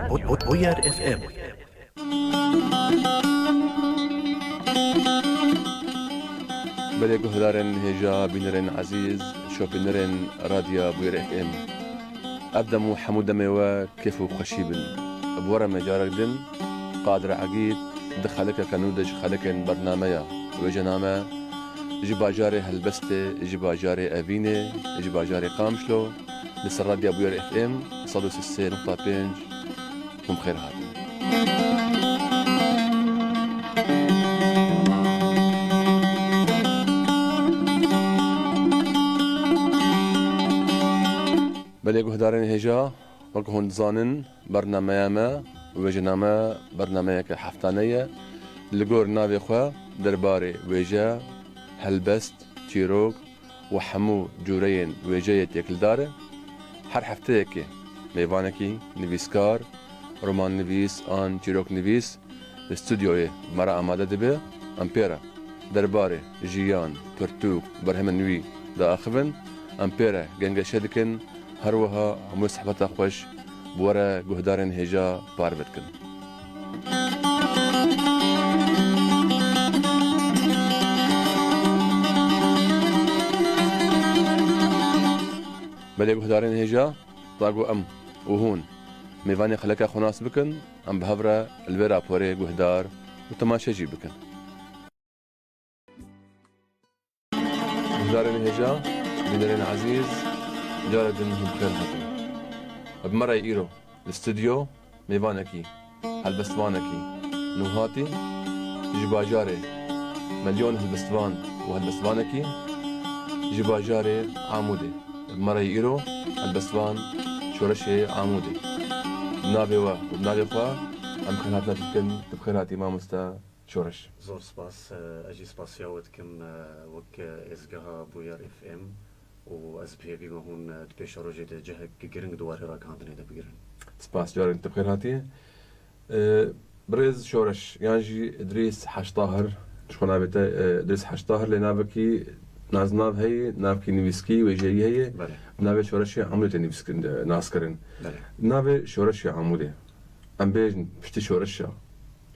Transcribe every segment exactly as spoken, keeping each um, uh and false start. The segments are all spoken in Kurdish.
Bûyer F M. Belê guhdarên hêja, bînerên ezîz, şopînerên Radya Bûyer F M. Ev dem û hemû demê we kêf û xweşî bin. Bi we re me carek din, Qadir Egîd, di xelekeke nû de ji xelekên bernameya wêjename ji bajarê Helbestê, ji bajarê Evînê, ji bajarê Qamişlo, li ser Radya Bûyer F M sed û sê nokta pênc. Hûn bi xêr hatin. Belê guhdarên hêja, wek hûn dizanin, bernameya me, wêjena me, bernameyeke heftane ye. Li gor navê xwe derbarê wêje, helbest, çîrok, û hemû cûreyên wêjeyê têkildar e. Her hefteyekê mêvanekî, nivîskar, romannivîs an çîroknivîs li stûdyoyê bi me re amade dibe. Em pê re derbarê jiyan, pirtûk, berhemên wî diaxivin. Em pê re gengeşe dikin. Her wiha hemû sehbeta xweş bi we re guhdarên hêja parve dikin. Belê guhdarên hêja, da ku em û hûn mêvanê xeleka xwe nas bikin, em bi hev re li vê raporê guhdar û temaşe jî bikin. Guhdarên hêja, bînerên ezîz, carek din hûn bi xêr hatin. Bi me re îro li stûdyo mêvanekî, helbestvanekî nûhatî ji bajarê Melyon, helbestvan û helbestvanekî ji bajarê Amûdê. Bi me re îro helbestvan Şoreşê Amûdê. Bi navê we û bi navê xwe em xêrhatina te dikin, tu bi xêr hatî mamoste. Şoreş. Zor spas. Ez jî spasiya we dikim, wek êzgeha Bûyer F M û ez bi hêvî me hûn di pêşerojê de cihek giring di warê ragihandinê de bigirin. Spas, carên te bi xêr hatî. Birêz Şoreş, yan jî Idrîs Heş Tahir, ji xwe navê te, Idrîs Heş Tahir, lê navekî naznav heye, navkî nivîskî, wêjeyî heye. Belê. Bi navê Şoreşê Amûdê tê nivîskirin, nas kirin. Belê. Navê Şoreşê Amûdê, em bêjin piştî şoreşa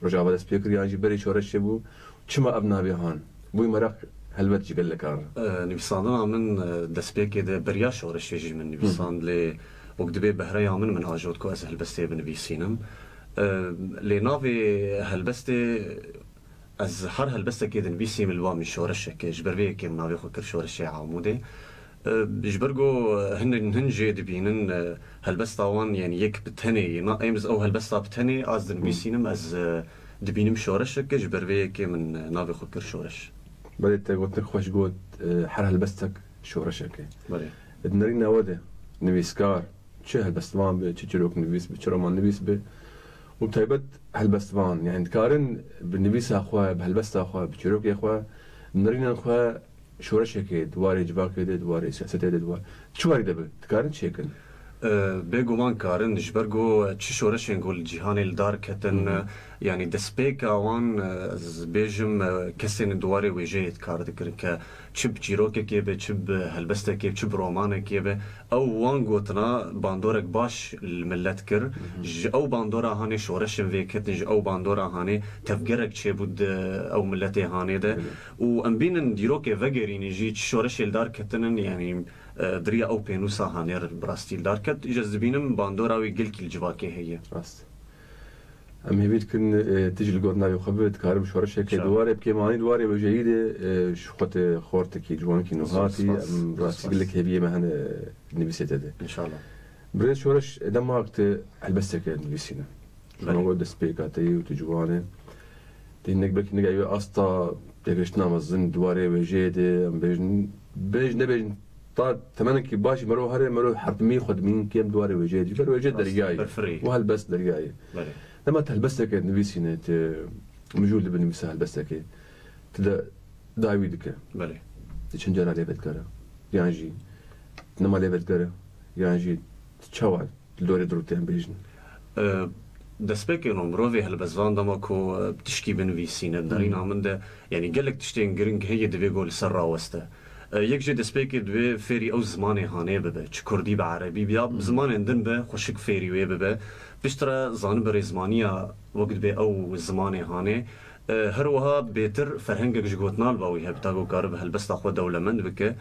Rojava dest pê kir, yan jî berî şoreşê bû? Çima ev navê han? Bûyî meraq helbet ji gelekan re. E, nivîsandina min, e, destpêkê de beriya şoreşê jî min nivîsand, lê wek dibê behreya min, min ajot ku ez helbestê binivîsînim. E, lê navê helbestê, ez her helbestekê dinivîsîm, li ba min şoreşek e, ji ber vê yekê min navê xwe kir Şoreşê Amûdê. E, ji ber ku hin, hin jê dibînin, e, helbesta wan, yani, yek bi tenê ye. Na, em ez ew helbesta bi tenê, az dinivîsînim, ez, e, dibînim şoreşek e, ji ber vê yekê min, e, navê xwe kir Şoreş. Belê, te gotinek xweş got, e, her helbestek şoreşek e. Belê. Di nerîna we de nivîskar, çi helbestvan be, çi çîroknivîs be, çi romannivîs be, û taybet helbestvan, yani, dikarin bi nivîsa xwe, bi helbesta xwe, bi çîrokê xwe, nerînan xwe şoreşekê di warê civakê de, di warê siyasetê de, di wa-, çi warî de be, dikarin çêkin? E, bêguman karin, ji ber ku çi şoreşên ku li cîhanê li dar ketin, Hı hı. e, yanî destpêka wan, e, ez bêjim, e, kesên di warê wêjeyê kar dikirin, ke çi bi çîrokekê be, çi bi helbestekê, çi bi romanekê be, ew wan gotina bandorek baş li millet kir. Hı hı. Ji ew bandora hanê şoreşên vê ketin, ji ew bandora hanê tevgerek çêbû di ew miletê hanê de. Belê. Û em bînin dîrokê vegerînî jî çi şoreşê li dar ketinin, yanî, e, di riya ew pênûsa hanê re bi rastî li dar ket. Îja ez dibînim bandora wî gelkî li civakê heye. Rast. Em hêvî dikin, e, tu jî li gor navê xwe bi, dikarim şoreşeke Şa. di warê bi kêmanî, di warê wêjeyî de, e, ji xwe te xortekî, ciwanekî Zor nûhatî, spas. em Zor rastî spas. gelek hêviyê me hene, e, nivîsê te de. Înşallah. Birêz Şoreş, dema tu helbesteke nivîsîne. Belê. Şuna got destpêka te yê û tu ciwan e. Tê hinek belkî nigayî wê asta têgihiştina mezin di warê wêjeyê de, em bêjin, bêjin nebêjin, ta temenekî baş jî mero here, mero herdimî xwe dimînin kêm di warê wêjeyê de. Ji ber wêje Rast, deryayê. berfirê. Û helbest deryayê. Belê. Dema tu helbesteke nivîsîne, tu mijûl dibe nivîsa helbestekê, tu de dawî dike. Belê. Tu çend cara lê vedigere? Yan jî tu nema lê vedigere? Yan jî tu çawa li dorê dirûtê em bêjin? E, destpêkê no mirovê helbestvan dema ku, e, tişkî binivîsîne, di nerîna min de, yanî gelek tiştên giring heye divê ku li ser raweste. E, yek jê destpêkê divê fêrî ew zimanê hanê bibe. Çi kurdî be, erebî be, ya zimanên din be, xweşik fêrî wê bibe. Piştre zanibe rêzmaniya wek dibê ew zimanê hanê. E, her wiha bêtir ferhengek ji gotina li ba wî hebe, ta ku karibe helbesta xwe dewlemend bike.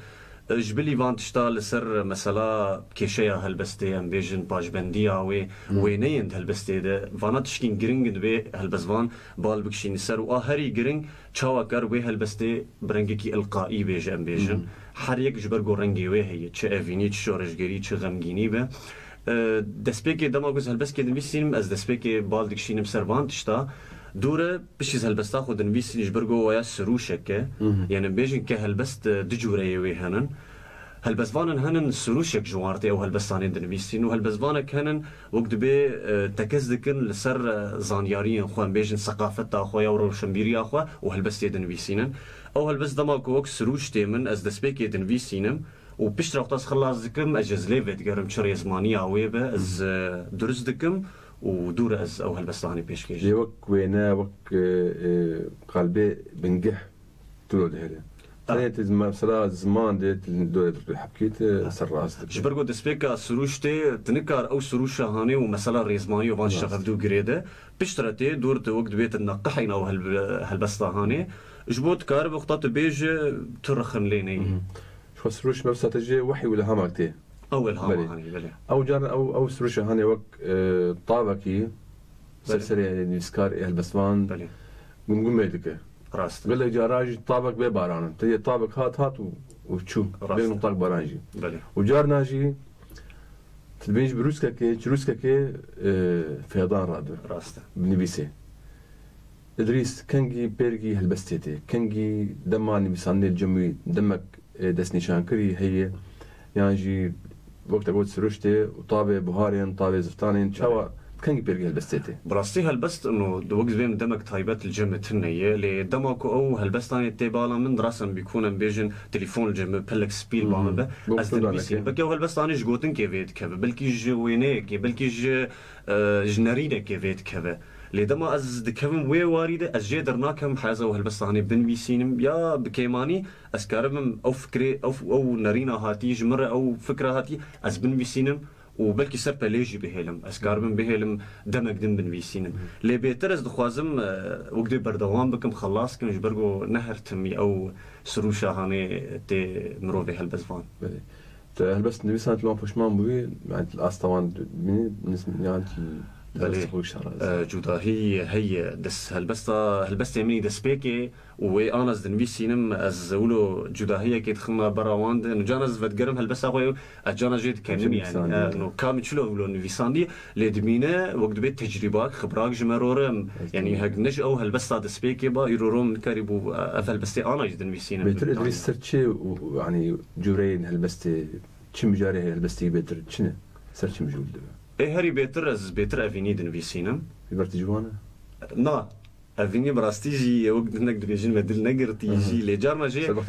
E, ji bilî van tişta li ser mesela kêşeya helbestê, em bêjin paşbendiya wê, wêneyên di helbestê de, vana tişkîn giring in divê helbestvan bal bikişîne ser û a herî giring çawa kar wê helbestê bi rengekî ilqaî bêje, em bêjin. Her yek ji ber ku rengê wê heye, çi evînî, çi şoreşgerî, çi xemgînî be. E, destpêkê dema ku ez helbestkê dinivîsînim, ez destpêkê bal dikişînim ser van tişta. Dûre piştî ez helbesta xwe dinivîsînim ji ber ku waya sirûşek e. Yani em bêjin ke helbest, e, du cûreyê wê henin. Helbestvanin henin sirûşek ji wan re tê ew helbestanê dinivîsîn û helbestvanek henin wek dibê, e, tekez dikin li ser, e, zanyariyên xwe, em bêjin seqafeta xwe ya rewşenbîriya xwe û helbestê dinivîsînin. Ew helbest dema ku wek sirûş tê min, ez destpêkê dinivîsînim û piştre wexta ez xilas dikim, ez jî ez lê vedigerim çi rêzmaniya wê be, ez, e, durust dikim û dûre ez ew helbesta hanê pêşkêş dikim. Lê wek wêne, wek, e, e, qalbê bingeh tu lo dihêle. Ah. Tenê tu mesela ziman dê tu dorê tu hebkî tu ser rast dikî. Ji ber ku destpêka sirûş tê, tu nikar ew sirûşa hanê û mesela rêzmanî û van tişta hevdû girêde. Piştre tê, dûr tu wek dibê tu neqihîna ew helbe-, helbesta hanê. Ji bo tu karibe wexta tu bêje, tu rixin lê neyî. Ji xwe sirûş mebsta te jê wehî û ilhamak tê. Ew ilhama hanê, belê. Ew caran ew, ew sirûşa hanê wek, e, tavekî ser serê nivîskar ê helbestvan gumgumê dike. Rast e. Gelek cara jî tavek bê baran in. Tê tavek hat, hat û, û çû. Rast e. Bê miqdar baran jî. Belê. Û carna jî tu dibêjî bi rûskekê, çi rûskekê, e, fêdan rabe. Rast e. Binivîsê. Îdrîs, kengî pêrgî helbestê tê? Kengî dema nivîsandinê li cem wî demek, e, destnîşankirî heye? Yan jî wek te got sirûştê û tavê buharên, tavê ziftanên, çawa, kengî pêrgî helbestê tê? Bi rastî helbest, no, wek dibêm demek taybet li cem min tune ye, lê dema ku ew helbestanê tê bala min, di rasta min bîkûn em bêjin telefon li cem min, pelek spî li ba min be, ez dinivîsînim. Belkî ew helbestanê ji gotinkê vê dikeve, belkî ji wêneyekê, belkî ji, e, ji nerînekê vê dikeve. Lê dema ez dikevim wê warî de, ez jê dernakem heza ew helbesta hanê binivîsînim, ya bi kêmanî ez karibim ew fikrê, ew, ew nerîna hatî, ji min re ew fikra hatî, ez binivîsînim û belkî ser pelê jî bihêlim. Ez karibim bihêlim demek din binivîsînim. Lê bêtir ez dixwazim, e, wek dê berdewam bikim, xelas kim, ji ber ku ne her timî ew sirûşa hanê tê mirovê helbestvan. Belê. Tu helbest nivîsan tu wan poşman bûyî, yani tu asta wan bînî, nis-, yani tu helbest xwe şara. Belê. E, cudahî heye, des helbesta, helbestê min î destpêkê û wê ana ez dinivîsînim, ez wilo cudahiyekê dixima bera wan de. Nican ez vedigerim helbesta xwe, ez cana jê dikenim yani. E, no, ka min çilo wilo nivîsandî, lê dimîne, wek dibê tecrîbak, xibrak ji me re re, yani hek ne ji ew helbesta destpêkê ba, îro ro min dikarî bû, e, ev helbestê ana jî dinivîsînim. Bêtir Îdrîs ser çi û, yani cûreyên helbestê, çi mijarê helbestî bêtir çi ne? Ser çi mijûl dibe? Ê herî bêtir ez bêtir evînî dinivîsînim. Li ber tu ciwan e? Na. Evînî bi rastî jî wek hinek dibêjin me dil negirtî jî, lê carna jê,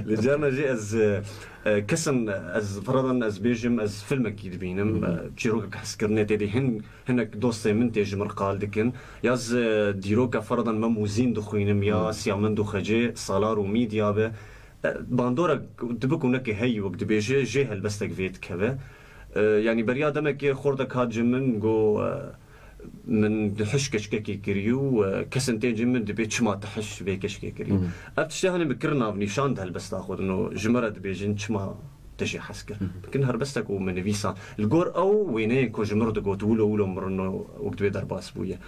lê carna jê ez, e, e, kesin ez firadan ez bêjim, ez filmekî dibînim, e, çîrokek hezkirinê tê de hin, hinek dostê min tê ji min re qal dikin. Ya ez, e, dîroka firadan Mem û Zîn dixwînim, ya Siya Mend û Xecê, Salar û Mîdya be. E, bandora dibe ku neke heyî wek dibêje, jê helbestek vê dikeve. E, yanî beriya demekê xortek hat ji min got, e, min hiş keçikekê kirî û, e, kesên tên cem min dibê çima tu hiş vê keçikê kirî. Ev tiştê hanê min kir navnîşan di helbesta xwe de, no ji min re dibêjin çima te jê hez kir. Bikin helbestek û min nivîsan. Li gor ew wêneyên ku ji min re digot wilo wilo min re no wek dibê derbas bûye.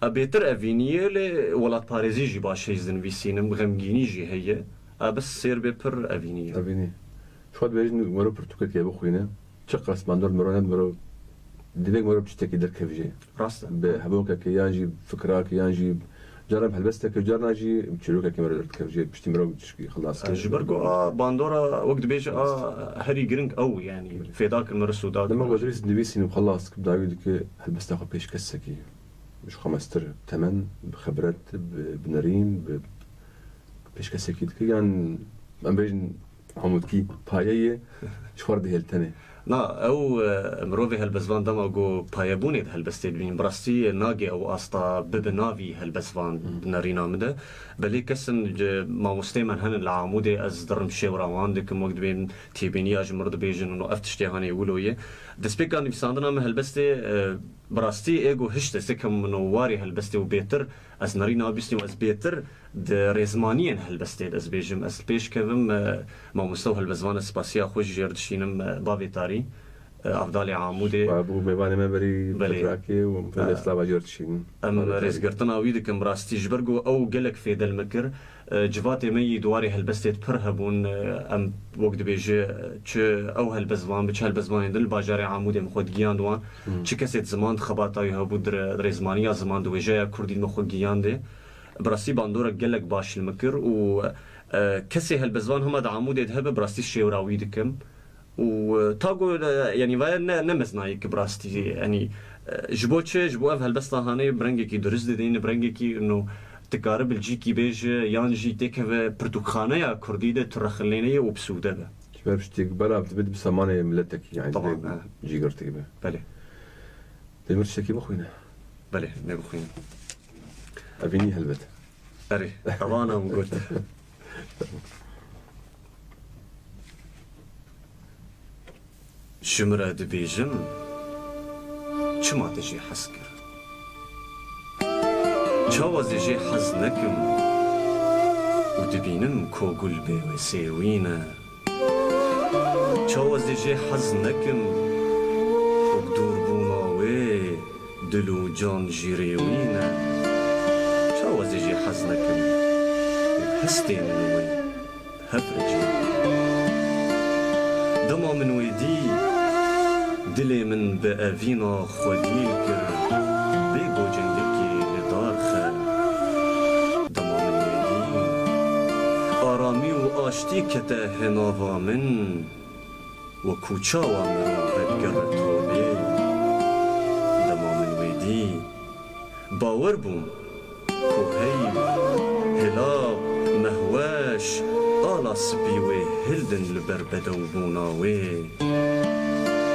E, bêtir evînî ye, lê welatparêzî jî baş heyî dinivîsînim, xemgînî jî heye. E, bes sêr bê pir evînî ye. Evînî. Ji xwe dibêjin wero pirtûkekê bixwîne. Çiqas bandor miro ne miro, divê miro tiştekî derkevijê. Rast e. Bi hevokekê yan jî fikrakê yan jî caran helbestekê, carna jî çîrokekê miro derdikevijê. Piştî miro tişkî xilas kir. Ji ber ku a bandora wek dibêje a herî giring ew yani. Fêda kir miro sûda kir. Dema ku Îdrîs nivîsîn û xelas kir dawî dike helbesta xwe pêşkesekî. Ji xwe mestir temen, bi xebret, bi, bi nerîn, bi pêşkesekî dike. Yan em bêjin Hemûtkî payeyê ji xwe re dihêl tenê. Na, ew, e, mirovê helbestvan dema ku payebûnê di helbestê dibînin, bi rastî nagê ew asta bibe navî helbestvan di nerîna min de. Belê kesin, e, mamosteyê me hene li Amûdê, ez dirim şêwra wan dikim, wek dibên têbîniya ji mir dibêjin û ev tiştê hanê wilo ye. Destpêka nivîsandina min helbestê, e, bi rastî ê ku hişt destê kevim min û warê helbestê û bêtir ez nerîna bîstîm û ez bêtir di rêzmaniyên helbestê de ez bêjim. Ez li pêş kevim, e, mamoste û helbestvan, ez spasiya xwe jî jêr dişînim, e, bavê tarî, e, Avdalê Amûdê. Wa bû mêvanê me berî Belê. Petrakê û em pê E, slava jêr dişînin. Em Bavê tarî. Rêzgirtina wî dikin, bi rastî ji ber ku ew gelek fêde li me kir. E, civatê me yî di warê helbestê de pir hebûn. E, em wek dibêje, çi ew helbestvan bi çi helbestvanên din li bajarê Amûdê min xwe digiyand wan. Hmm. Çi kesê di ziman di xebata wî hebû, di re-, rêzmaniya ziman, di wêjeya kurdî min xwe giyandê. Bi rastî bandorek gelek baş li min kir û, e, kesê helbestvan hema di Amûdê de hebe, bi rastî şêwra wî dikim. Û, e, ta ku, e, yanî vaya ne, ne meznayî ki bi rastî, yanî, e, ji bo çi? Ji bo ev helbesta hanê bi rengekî durist didîne, bi rengekî ino dikare bi li cîkî bêje, yan jî têkeve pirtûkxaneya kurdî de tu rexilêne ye û bi sûde be. Ji ber piştî belav dibe, dibe samanê miletekî, yanî Tamam, dibe he. Cîgirtî be. Belê. Demir tiştekî bixwîne. Belê, ne bixwîne. Evînî helbet. Erê, ewana min got. Ji min re dibêjin, çima te jê hez kir? Çawa zê jê hez nekim û dibînim ko gul bê wê sêwî ne? Çawa zê jê hez nekim, wek dûrbûna wê dil û can jî rêwî ne? Çawa zê jê hez nekim, wek hestê min wê hev re cî? Dema min wê dî, dilê min bi evîna xwe dîl kir, bê gocengekê li dar xe. Dema min wê dî, aramî û aştî kete hinava min, wekû çawa mirov vedgere tobê. Dema min wê dî, bawer bûm ku heyv, hilav, mehweş, ala spî wê hildin li ber bedewbûna wê.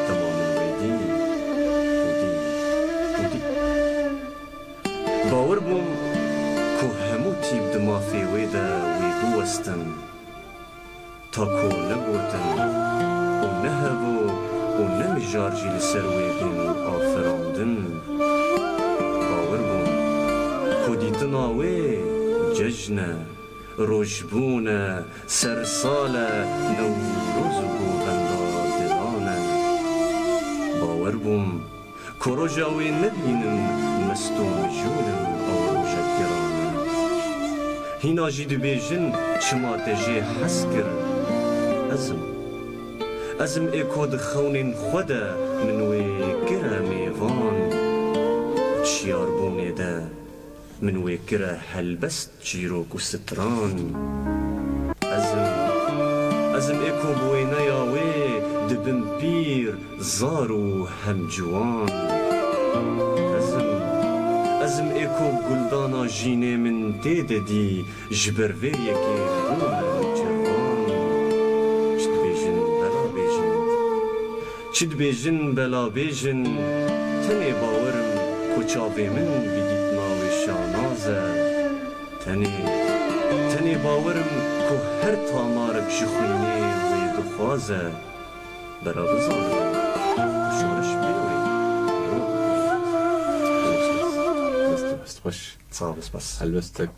Dema min wê dî û dî û dî. Bawer bûm ku hemû tîp di mafê wê de wê biwestin. Ta ku ne gotin û ne hevo û ne mijar jî li ser wê bên afirandin. Bawer bûm ku dîtina wê cejn e, rojbûn e, sersal e, Newroz û govenda dilan e. Bawer bûm ku roja wê nebînim, mest û mijûl im, ew roja giran e. Hîna jî dibêjin, çima te jê hez kir? Ez im. Ez im ê ku di xewnên xwe de min wê kire mêvan. Şiyarbûnê de min wê kire helbest, çîrok û stran. Ez im, ez im ê ku bi wêneya wê dibim pîr, zar û hemciwan. Ez im, ez im ê ku guldana jînê min tê de dî, ji ber vê yekê bûme nêçirvan. Çi dibêjin, bela bêjin. Çi dibêjin bela bêjin, tenê bawer im ku çavê min bi dîtina wê şanaz e. Tenê, tenê bawer im ku her tamarek ji xwînê wê dixwaze. Bela bizanin ku şoreş bê wê. Dest xweş. Sağ ol, spas. Helbestek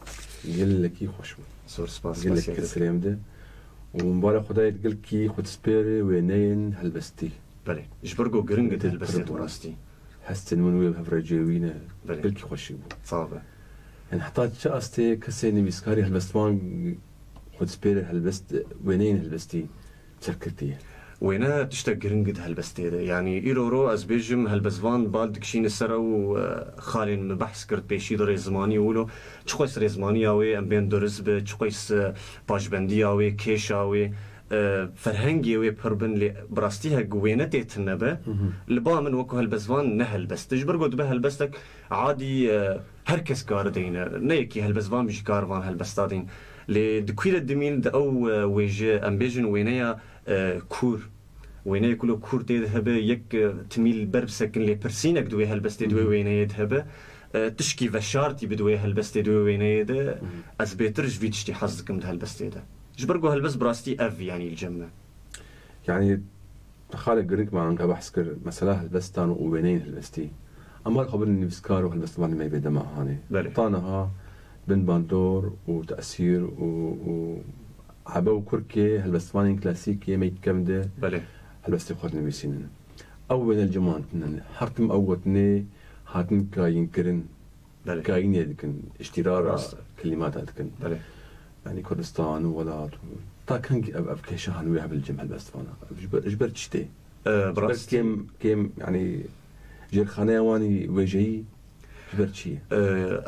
gelekî xweş bû. Zor spas. Gelekî kesirê em de. Û min bare Xwedayê gelkî xwe dispêre wêneyên helbestî. Belê. Ji ber ku giring e di helbestê de rastî. Hestên min wê bi hev re cêwî ne. Belê. Gelkî xweşî bû. Sağ be. Yani heta çi astê kesê nivîskarî helbestvan xwe dispêre helbest, wêneyên helbestî serkirtî ye? Wêne tiştek giring e di helbestê de. Yanî îro ro ez bêjim helbestvan bal dikişîne ser ew, e, xalên min behs kir pêşî di rêzmanî û wilo. Çiqas rêzmaniya wê em bên durist be, çiqas, e, paşbendiya wê, kêşa wê, e, ferhengê wê pir bin, lê bi rastî hek wêne tê tune be, Hı hı. li ba min wekû helbestvan ne helbest e. Ji ber ku dibe helbestek adî, e, her kes kare deyne. Ne yekî helbestvan jî kar van helbesta deyn. Lê di kû de dimîn di ew, e, wêje, em bêjin wêneya, e, kûr. Wêneyê ku li kûr tê de hebe, yek, e, timîl ber bisekin lê pirsînek di wê helbestê, di wê wêneyê de hebe, e, tişkî veşartî bi di wê helbestê, di wê wêneyê de, ez bêtir ji vî tiştî hez dikim di helbestê de. Ji ber ku helbest bi rastî ev, yanî li cem me. Yanî xalek girîng me anka behs kir, mesela helbestan û wêneyên helbestî. Em bar xwe bin nivîskar û helbestvanê me vê dema hanê. Belê. Ta niha bin bandor û tesîr û, û ebe û kurkê helbestvanên klasîk yê me kevn de Belê. helbestê xwe dinivîsînin. Ew wêne li cem wan tune. Her tim ew gotinê hatin kayînkirin. Belê. Kayînê dikin, îştîrara Rast e. Kelîmata dikin. Belê. Yanî Kurdistan û welat û ta kengî ev, ev kêşa hanî wê hebe li cem helbestvana? Ev ji ber, ji ber çi tê? E, Ji ber bi rastî. Kêm, kêm, yanî jêrxaneya wan î wêjeyî ji ber çi ye? E,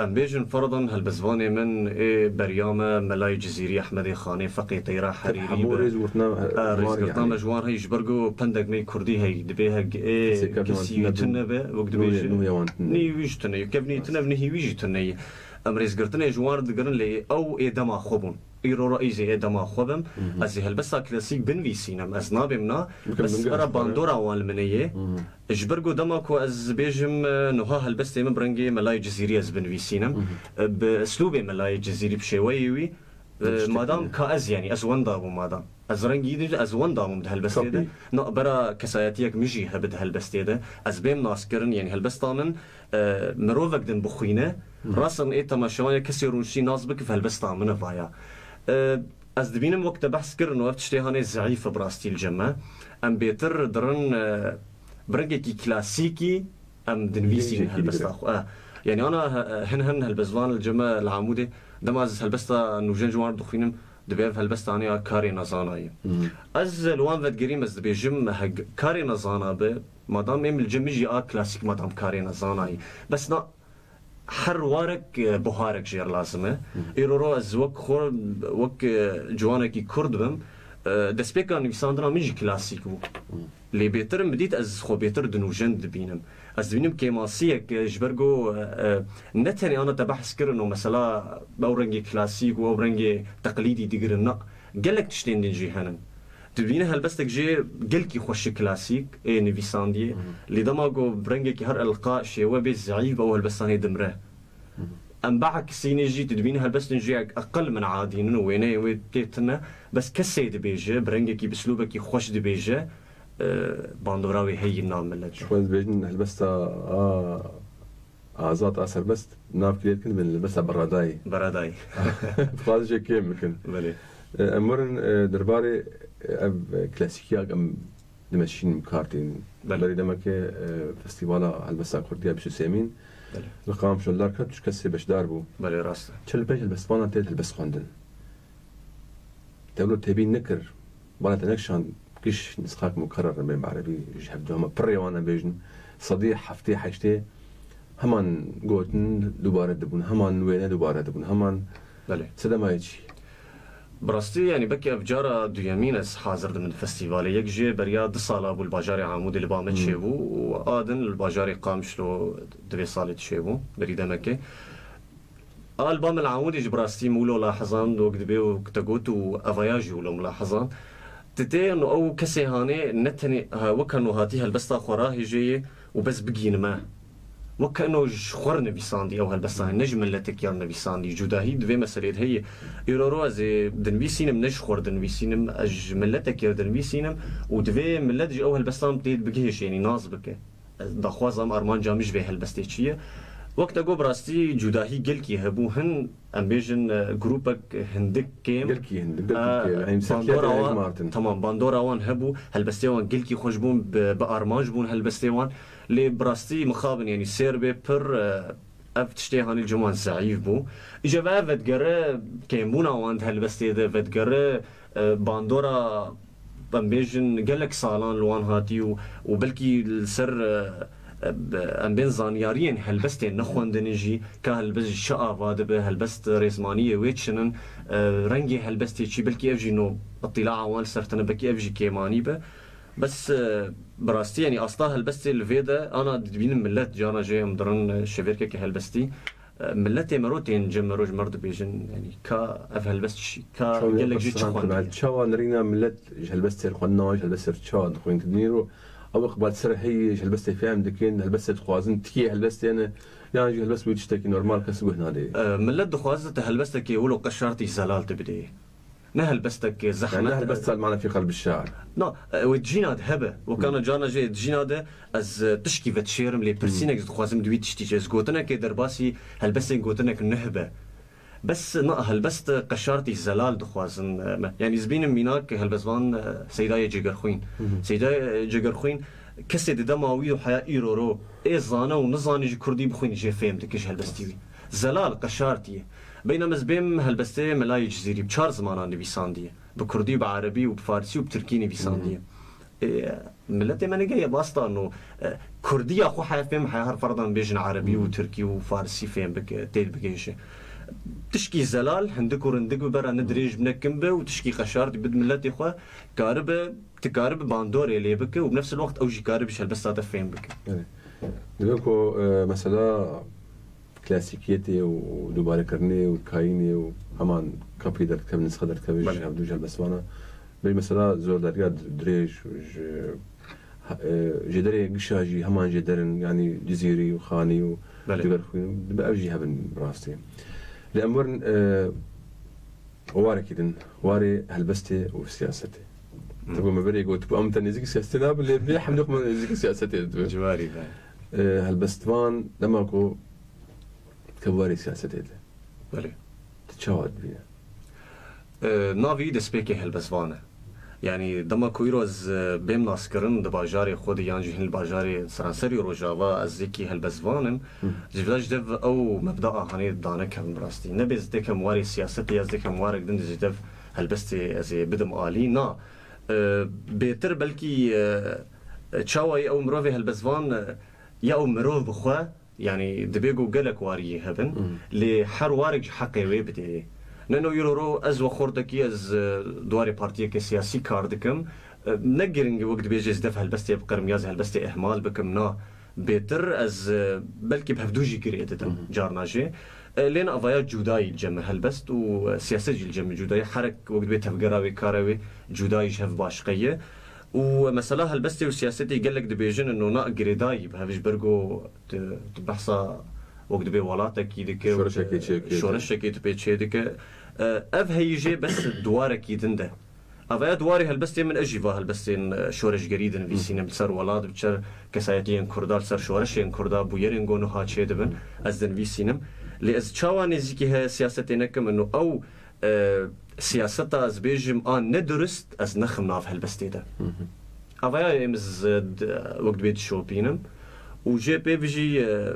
em bêjin ferdan helbestvanê min ê beriya me Melayê Cizîrî, Ehmedê Xanê, Feqê Teyra, Herîrî Hemû be. rêz û rûtina E, rêzgirtina me ji wan heye, ji ber ku pendek me kurdî heye, dibê hek ê kesî wî tune be, wek dibêje. Nû ya wan tune. Nî wî jî tune ye, kevnî tune, nihî wî jî tune ye. Em rêzgirtinê ji wan re digirin, lê ew ê dema xwe bûn. Îro re ez ê dema xwe bim. Ez ê helbesta klasîk binivîsînim. Ez nabêm na. Bes bera bandora wan li min heye. Ji ber ku dema ku ez bêjim, e, niha helbestê min bi rengê Melayê Cizîrî ez binivîsînim. E, bi eslûbê Melayê Cizîrî, bi şêweyê wî, e, madam ka ez, yanî ez wenda bûm madam. Ez rengî din, ez wenda bûm di helbestê de. Na, bera kesayetiyek min jî hebe di helbestê de. Ez bêm naskirin, yanî helbesta min, e, mirovek din bixwîne. Rast in ê temaşevanê kesê rûniştî nas bike, helbesta min e vaya. E, ez dibînim wek te behs kirin û ev tiştê hanê zeîf e bi rastî li cem me. Em bêtir dirin, e, bi rengekî klasîkî em dinivîsînin helbesta xwe. E, yanî ana he-, hin hin helbestvan li cem me li Amûdê, dema ez helbesta nûjen ji wan re dixwînim, dibê ev helbesta hanê ya karê nezana ye. Ez li wan vedigirîm, ez dibêjim, heg karê nezana be, madam êm li cem min jî a klasîk, madam karê nezana ye. Bes na her warek, e, buharek jê re lazim e. Îro ro ez wek xwe, wek, e, ciwanekî kurd bim, e, destpêka nivîsandina min jî klasîk bû. Lê bêtir min dît ez xwe bêtir di nûjen dibînim. Ez dibînim kêmasiyek, e, ji ber ku, e, e, ne tenê ana te behs kirin û mesela ew rengê klasîk û ew rengê teqlîdî digirin, na, gelek tiştên din jî henin. Dibîne helbestek jê gelkî xweş e klasîk ê nivîsandiyê. Lê dema ku bi rengekî her elqa şêwe bê zeîf be, ew helbestan hê dimre. Em biekisîne jî, tu dibîne helbestên jê eqil min adînin û wêneyên wê tê tune. Bes kesê dibêje, bi rengekî, bi slûbekî xweş dibêje, e, bandora wê heyî nav milet. Ji xwe dibêjin helbesta a Azad a serbest, nav kirê dikin, bin li besa beradayî. Beradayî. Dixwazin jê kêm bikin. Belê. E, em werin, e, derbarê, e, ev, e, klasîkiya em dimeşîn kar tînin. Belê. Berî demekê, e, Festîvala Helbesta Kurdî ya bîst û sêmîn. Belê. Li Qamişlo li dar ket, çi kesê beşdar bû. Belê, rast e. Çil û pênc helbestvanan tê helbest xwendin. Te wilo têbîn nekir, bala te nekişand giş nisqak mukerrer in bên bi erebî ji hevdu hema pirê wan em bêjin sedî heftê heştê heman gotin dubare dibûn, heman wêne dubare dibûn, heman Belê. Sedemayê çi? Bi rastî, yanî belkî ev cara duyemîn ez hazir dibim di festîvalê. Yek jê beriya du sala bû li bajarê Amûdê li ba me çêbû û a din li bajarê Qamişlo di vê salê çêbû, berî demekê. A li ba me li Amûdê jî bi rastî min wilo lahizand, wek dibê û te got û evaya jî wilo min lahizand. Tu tê no ew kesê hanê ne tenê, ha, wek heno hatî helbesta xwe rahêjê yê û bes bigînime. Wek heno ji xwe re nivîsandî ew helbesta, ne ji miletekî re nivîsandî. Cudahî di vê meselê de heye. Îro ro ez ê dinivîsînim, ne ji xwe re dinivîsînim, ez ji miletekî re dinivîsînim û divê milet ji ew helbestan tê bigihêje, yanî nas bike. Ez daxwazam, armanca min ji vê helbestê çi ye? Wek te got, bi rastî cudahî gelkî hebû. Hin, em bêjin, e, grûpek hindik kêm. Gelkî hindik, gelkî kêm. Yanî, bandora wan, temam, bandora wan hebû, helbestê wan gelkî xweş bûn, bi, bi armanc bûn helbestê wan. Lê bi rastî mixabin, yanî sêr bê pir, e, ev tiştê hanî cem wan zeîf bû. Îja ve ev vedigere kêmbûna wan di helbestê de, vedigere, e, bandora, em bêjin, gelek salan li wan hatî û, û belkî li ser, e, e, em bên zanyariyên helbestê nexwendinê jî, ka helbest ji çi ava dibe, helbest rêzmaniyê wê çi nin, e, rengê helbestê çi, belkî ev jî no îtîlaa wan li ser tune, belkî ev jî kêmanî be. Bes, e, bi rastî, yanî asta helbestê li vê de, ana dibînin milet, carna jê em dirin, e, şevêrkeke helbestî, E, milletê me ro tên cem me ro ji me re dibêjin, yanî ka ev helbest çi, ka Çawa gelek jê çi qisman xwendine? Çawa nirîna millet ji helbestê re xwendina wan, ji helbestê re çawa dixwîn? Tu dinî ro ew iqbal ser heye, ji helbestê fehm dikin, helbestê dixwazin, tikê helbestê ne, yan jî helbest wî tiştekî normal kes guh nadê? E, millet dixwaze te helbestekê wilo qeşartî zelal te bidê. Ne helbestek zehmet. Yani ne helbest salmane fi kalbi şair. Na, e, wê dijîna de hebe. Wekana carna jê dijîna de ez, e, tişkî vedişêrim, lê pirsînek ez dixwazim di wî tiştî jî. Ez gotinekê derbasî helbestên gotinek nuh be. Bes na helbest qeşartî zelal dixwazin, e, me. Yani ez bînim mînak helbestvan, e, Seydayê Cegerxwîn. Seydayê Cegerxwîn kesê di dema wî û heya îro ro ê zane û nizanî ji kurdî bixwîn jê fêm dike ji helbestî wî. Zelal, qeşartî ye. Beyna me ez bêm helbestê Melayê Cizîrî bi çar zimanan nivîsandiye. Bi kurdî, bi erebî û bi farisî û bi tirkî nivîsandiye. Ê, milletê me nigeye basta no, e, kurdiya xwe heye fêm, heye her ferdan bêjin erebî û tirkî û farisî fêm bike, têd bigihîşe. Tişkî zelal, hindik û rindik bi bera ne dirêj bi ne kim be û tişkî qeşartî bid milletê xwe, karibe, tu karibe bandorê lê bike û bi nefs el wext ew jî karibe ji helbesta te fêm bike. Evet. Dibe ku, e, mesela, klasîkiyetê û dubarekirinê û kayînê û heman kapî derdikevin, nisxa derdikevin ji Belê. hevdû ji helbestvana. Belê mesela zordariya dirêj ji, e, jêderê gişa jî heman jêder in, yanî Cizîrî û Xanî û Belê. Digerxwîn û dibe ev jî hebin bi rastî. Lê em werin, e, warekî din, warê helbestê û siyasetê. Hı. Tabi me berê got, em te nêzîkî siyasetê nabin, lê bê hemdê xwe me nêzîkî siyasetê dibe. Ciwarî be. E, helbestvan dema ku Te warê siyasetê de. Belê. Tu çawa dibîne? E, navî destpêkê helbestvan e. Yanî dema ku îro ez, e, bêm naskirin di bajarê xwe de yan jî hin li bajarê seranserî Rojava ez yekî helbestvan im. Hı. Ji vila ji dev ew mebda ahanê dane kevin bi rastî. Nebê ez dêkem warê siyasetê ya ez dêkem warek din de ji dev helbestê ez ê bidim alî. Na. E, bêtir belkî, e, çawa ye ew mirovê helbestvan, e, ya ew mirov bi xwe Yanî, dibê ku gelek wariyê hebin, Hmm. lê her warek ji heqê wê bidê. Ne no îro ro ez we xortekî, ez, e, di warê partiyeke siyasî kar dikim. E, ne giring e wek dibêje ez dev helbestê biqirim ya ez helbestê ihmal bikim, na. Bêtir ez, e, belkî bi hevdû jî girê didim Hmm. carna jê. E, lê na avaya cudayî li cem me helbest û, e, siyaset jî li cem me cudayî. Herek wek dibê tevgera wê, kara wê cudayî ji hev başqe ye. Û mesela helbestê û siyasetê gelek dibêjin, no na girêdayî bi hev ji ber ku tu, tu behsa wek dibê welatekî dike û Şoreşekê tu çêdike. şoreşekê tu pê çêdike. E, ev heyî jê bes duwarekî din de. Ev ya duwarê helbestê min, ez jî va helbestên, e, şoreşgerî dinivîsînim, li ser welat, bi çer kesayetiyên Kurda, li ser şoreşên Kurda, bûyerên ku niha çêdibin, ez dinivîsînim. Lê ez çawa nêzîkî he siyasetê nekim, ino ew E, siyaseta ez bêjim a nedurist, ez nexim nav helbestê de. Hı hı. Avaya em ez, e, d-, wek dibê dişopînim. Û jê pê vî jî, e,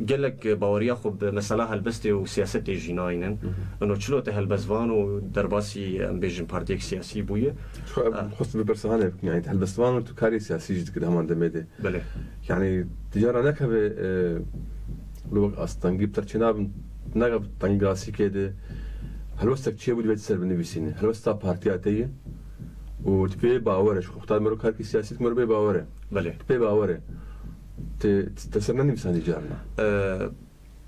gelek baweriya xwe bi mesela helbestê û siyasetê jî nayînin. Hı hı. Ino çilo te helbestvan û derbasî, em bêjin partiyek siyasî bûye. Xwe, Ha. xwest bi bersa hanê bikin, yani helbestvan û tu karê siyasî jî dikir heman demê de. Belê. Yani, tijara nekeve, e, li wek astengî bi terçê nabin, nagab tengasîkê de helwestek çêbû divê tu ser binivîsîne. Helwesta partiya te ye û tu pê bawer e. Ji xwe xwe ta mero karkî siyasî tu mero bê bawer e. Belê. Tu pê bawer e. Te, te ser nenivîsandî carna. E,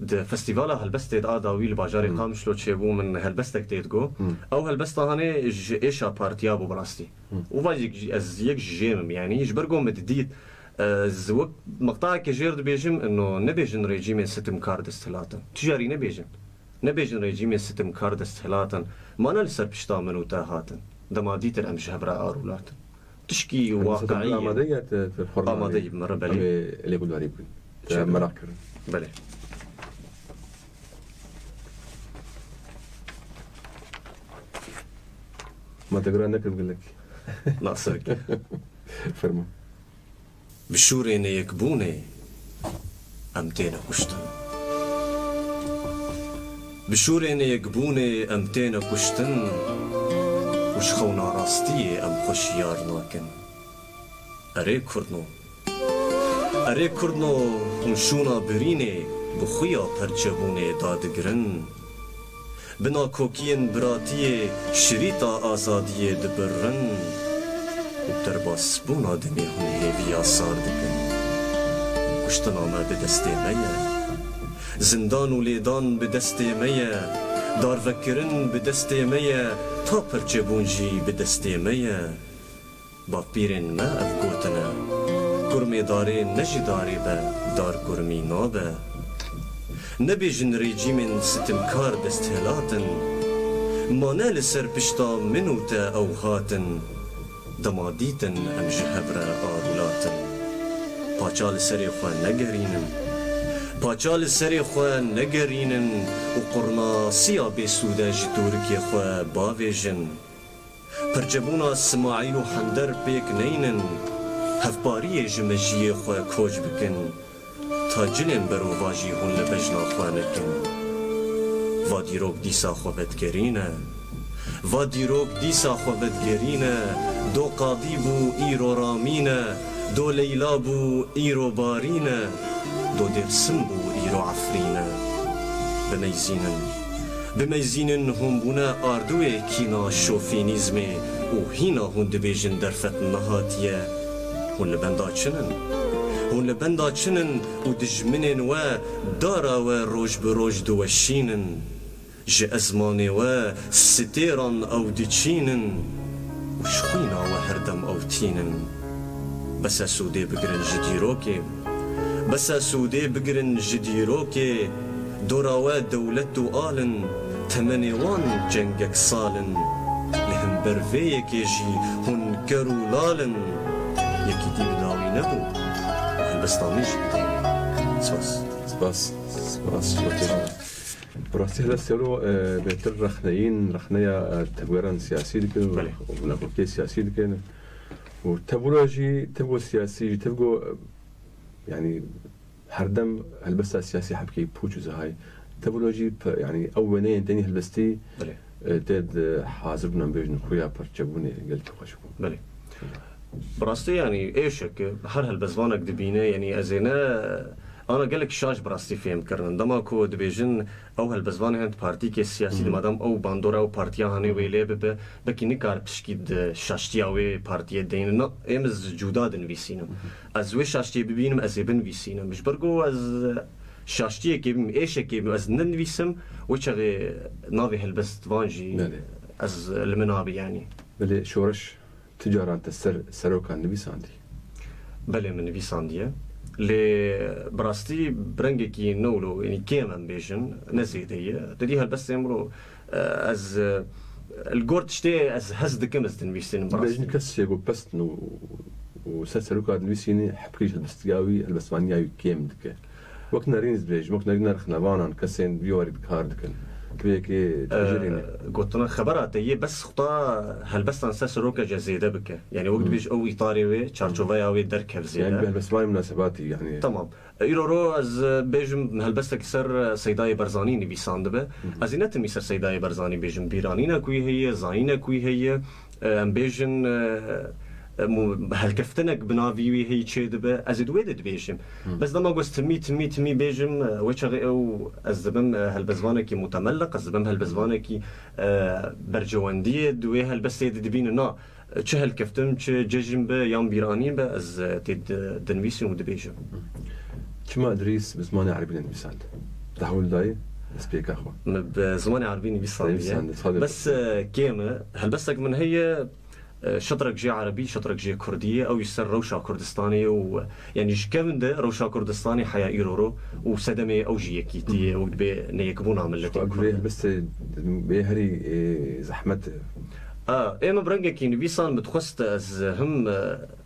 Di festîvala helbestê di a dawî li bajarê Hmm. Qamişlo çêbû, min helbestek tê digo. Hmm. Ew helbesta hanê ji êşa partiya bû bi rastî. Hmm. Û va yek jî, ez yek ji jê mim, yanî ji ber ku min didît, ez wek meqtayeke jêr dibêjim, ino nebêjin rejîmên sitimkar desthilatin. Tu jarî nebêjin. Nebêjin rejîmên sitimkar desthilatin. Mane li ser pişta min û te hatin. Dema dîtir em ji hev re arûlatin. Tişkî Hani mesela waqiî ye. Amade ye, te, te xormanê. Amade ye, mere belê. Em ê lê gudarî bikin. Te Çêdibe. Merak kirin. Belê. Ma te bira nekir gelek. Na, serkê. Fermo. Bi şûrê neyekbûnê em têne kuştin. Bi şûrê neyekbûnê em têne kuştin û ji xewna rastiyê em xwe şiyar nakin. Erê Kurdno. Erê Kurdno, hûn şûna birînê bi xuya perçebûnê dadigirin. Bi nakokiyên biratiyê şirîta azadiyê dibirin û derbasbûna demê hûn hêviya sar dikin. Kuştina me bi destê me ye. Zindan û lêdan bi destê me ye, darvekirin bi destê me ye, ta perçebûn jî bi destê me ye. Bavpîrên me ev gotine, kurmê darê ne ji darê be, dar kurmî nabe. Nebêjin rejîmên sitimkar desthilat in, ma ne li ser pişta min û te ew hatin. Dema dîtin em ji hev re arûlatin. Paça li serê xwe negerînin. Paça li serê xwe negerînin û qurnasiya bêsûde ji tûrikê xwe bavêjin. Perçebûna Simaîl û Hender pêk neynin. Hevpariyê ji mejiyê xwe koç bikin. Ta cilên berovajî hûn li bejna xwe nekin. Va dîrok dîsa xwe vedigerîne. Va dîrok dîsa xwe vedigerîne. Do Qadî bû, îro Ramîn e. Do Leyla bû, îro Barîn e. Do Dêrsim bû, îro Efrîn e. Bimeyzînin. Bimeyzînin hûn bûne ardûyê kîna şofînîzmê û hîna hûn dibêjin derfet nehatiye. Hûn li benda çin in? Hûn li benda çin in û dijminên we dara we roj bi roj diweşînin? Ji ezmanê we stêran ew diçînin û ji xwîna we herdem ew tînin. Bes e sûdê bigirin ji dîrokê. Bes e sûdê bigirin ji dîrokê. Dora we dewlet û al in, temenê wan cengek sal in. Li hember vê yekê jî hûn ker û lal in. Yekîtî bi dawî nebû. Helbesta min jî bi dawî. Spas. Spas. Spas. Bi rastî helbestê wilo, e, bêtir rexneyîn, rexneya, e, tevgeran siyasî dikin û Belê. û nakokiya siyasî dikin. Û tevgera jî, tevgo siyasî jî, tevgo, e, yanî herdem helbesta siyasî hebkeyî pûç û zihayî. Tevgera jî pe-, yanî ew wêneyên tenî helbestî, Belê. e, tê di hazir bûn em bêjin xuya perçebûnê gelkî xweş bû. Belê. Bi rastî, yanî, êşek, her helbestvanek dibîne, yanî, ez ê ne, ana gelek şaş bi rastî fêm kirinin. Dema ku dibêjin, ew helbestvanê hin partîkê siyasî, Hı hı. madem ew bandora ew partiya hanê wê lê bibe, belkî nikar pişkî di şaştiya wê partiyê deynin. Na, êm ez cuda dinivîsînim. Hı hı. Ez wê şaştiyê bibînim, ez ê binivîsînim. Ji ber ku ez şaştiyekê bim, êşekê bim, ez nenivîsim, wê çaxê navê helbestvan jî Belê. ez li min abi, yanî. Belê, şoreş Tu caran te ser serokan nivîsandî? Belê, min nivîsandiye. Lê bi rastî bi rengekî ne wilo, yanî kêm em bêjin, ne zêde ye. Te dî helbestên wilo, e, ez, e, li gor tiştê ez hez dikim, ez dinivîsînim bi rastî. Bêjin kes çê ku pestin û, û ser seroka dinivîsînî, hepkirî ji helbestiya wî, helbestvaniya wî kêm dike. Wek nerîn ez dibêjim, wek nerîna rexnevanan, kesên vî warî bi kar dikin. Vê yekê tecrîne. Gotina xebera te yê bes xuta helbestan ser seroka jî zêde bike. Yanî wek Hmm. dibêj ew îtarê wê, çarçoveya wê derkev zêde. Yanî bi helbestvanê munasebatî, yanî. Tamam. Îro ro ez, e, bêjim helbestek ser, e, Seydayê Barzanî nivîsandibe. Hmm. Ez ê ne tenî ser Seydayê Barzanî bêjim. Bîranînek wî heye, zayînek wî heye. E, em bêjin, e, e, mu-, helkeftinek bi navî wî heyî çêdibe, ez ê di wê de dibêjim. Hmm. Bes dema ku ez timî, timî, timî bêjim, e, wê çaxê ew, ez dibim, e, helbestvanekî mutemelliq, ez dibim helbestvanekî, e, bercewendiyê di wê helbestê de dibîne. Na, çi helkeftin, çi cejn be, yan bîranîn be, ez, e, tê di-, dinivîsim û dibêjim. Çima Idrîs bi zimanê erebî nenivîsand? Di hewl dayê destpêka xwe. Min bi zimanê erebî nivîsandiye. Nivîsandiye, sadê Bes, e, kêm e. Helbestek min heye, e, şetrek jê erebî, şetrek jê kurdî ye. Ew jî ser rewşa Kurdistanê ye û, e, yanî ji kevin de rewşa Kurdistanê heya îro ro û sedemê ew jî yekîtî ye. Hı hı. Ew dibê neyekbûna miletê Kurd. Helbestê bê herî, e, zehmet e. A, ê min bi rengekî nivîsan min dixwest ez him, e,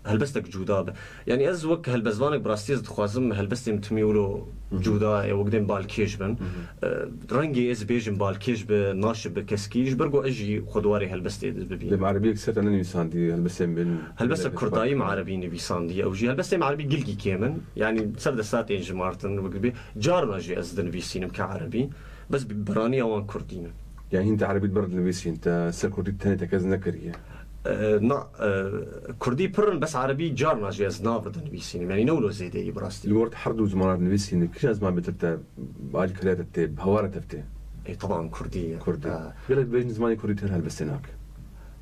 helbestek cuda be. Yanî ez wek helbestvanek bi rastî ez dixwazim helbestê min timî wilo Hı hı. cuda, e, wek dêm balkêş bin. Hı hı. E, rengê ez bêjim balkêş be, naşibe keskî, ji ber ku ez jî xwe di warê helbestê de bibînim. Dê bi erebiyek ser te nenivîsandî, helbestên bin Helbestek kurdayî me erebî nivîsandiye. Ew jî helbestê me erebî gilkî kêm in. Yanî ser desta tên jimartin, wek dibê carna jî ez dinivîsînim ke erebî. Bes bi-, biraniya wan kurdî ne. Yanî hîn te erebî di ber dinivîsîn, te ser kurdî tenê tekez nekiriye? E, na, e, kurdî pir in, bes erebî carna jî ez nav re dinivîsînim. Yanî ne wilo zêdeyî bi rastî. Li gor te her du zimanan dinivîsînî, kîjan ziman bêtir te bi alîkariya te tê, bi hewara te tê? E, teban kurdî ye. Kurdî. E. Gelek dibêjin zimanê kurdî têr helbestê nake.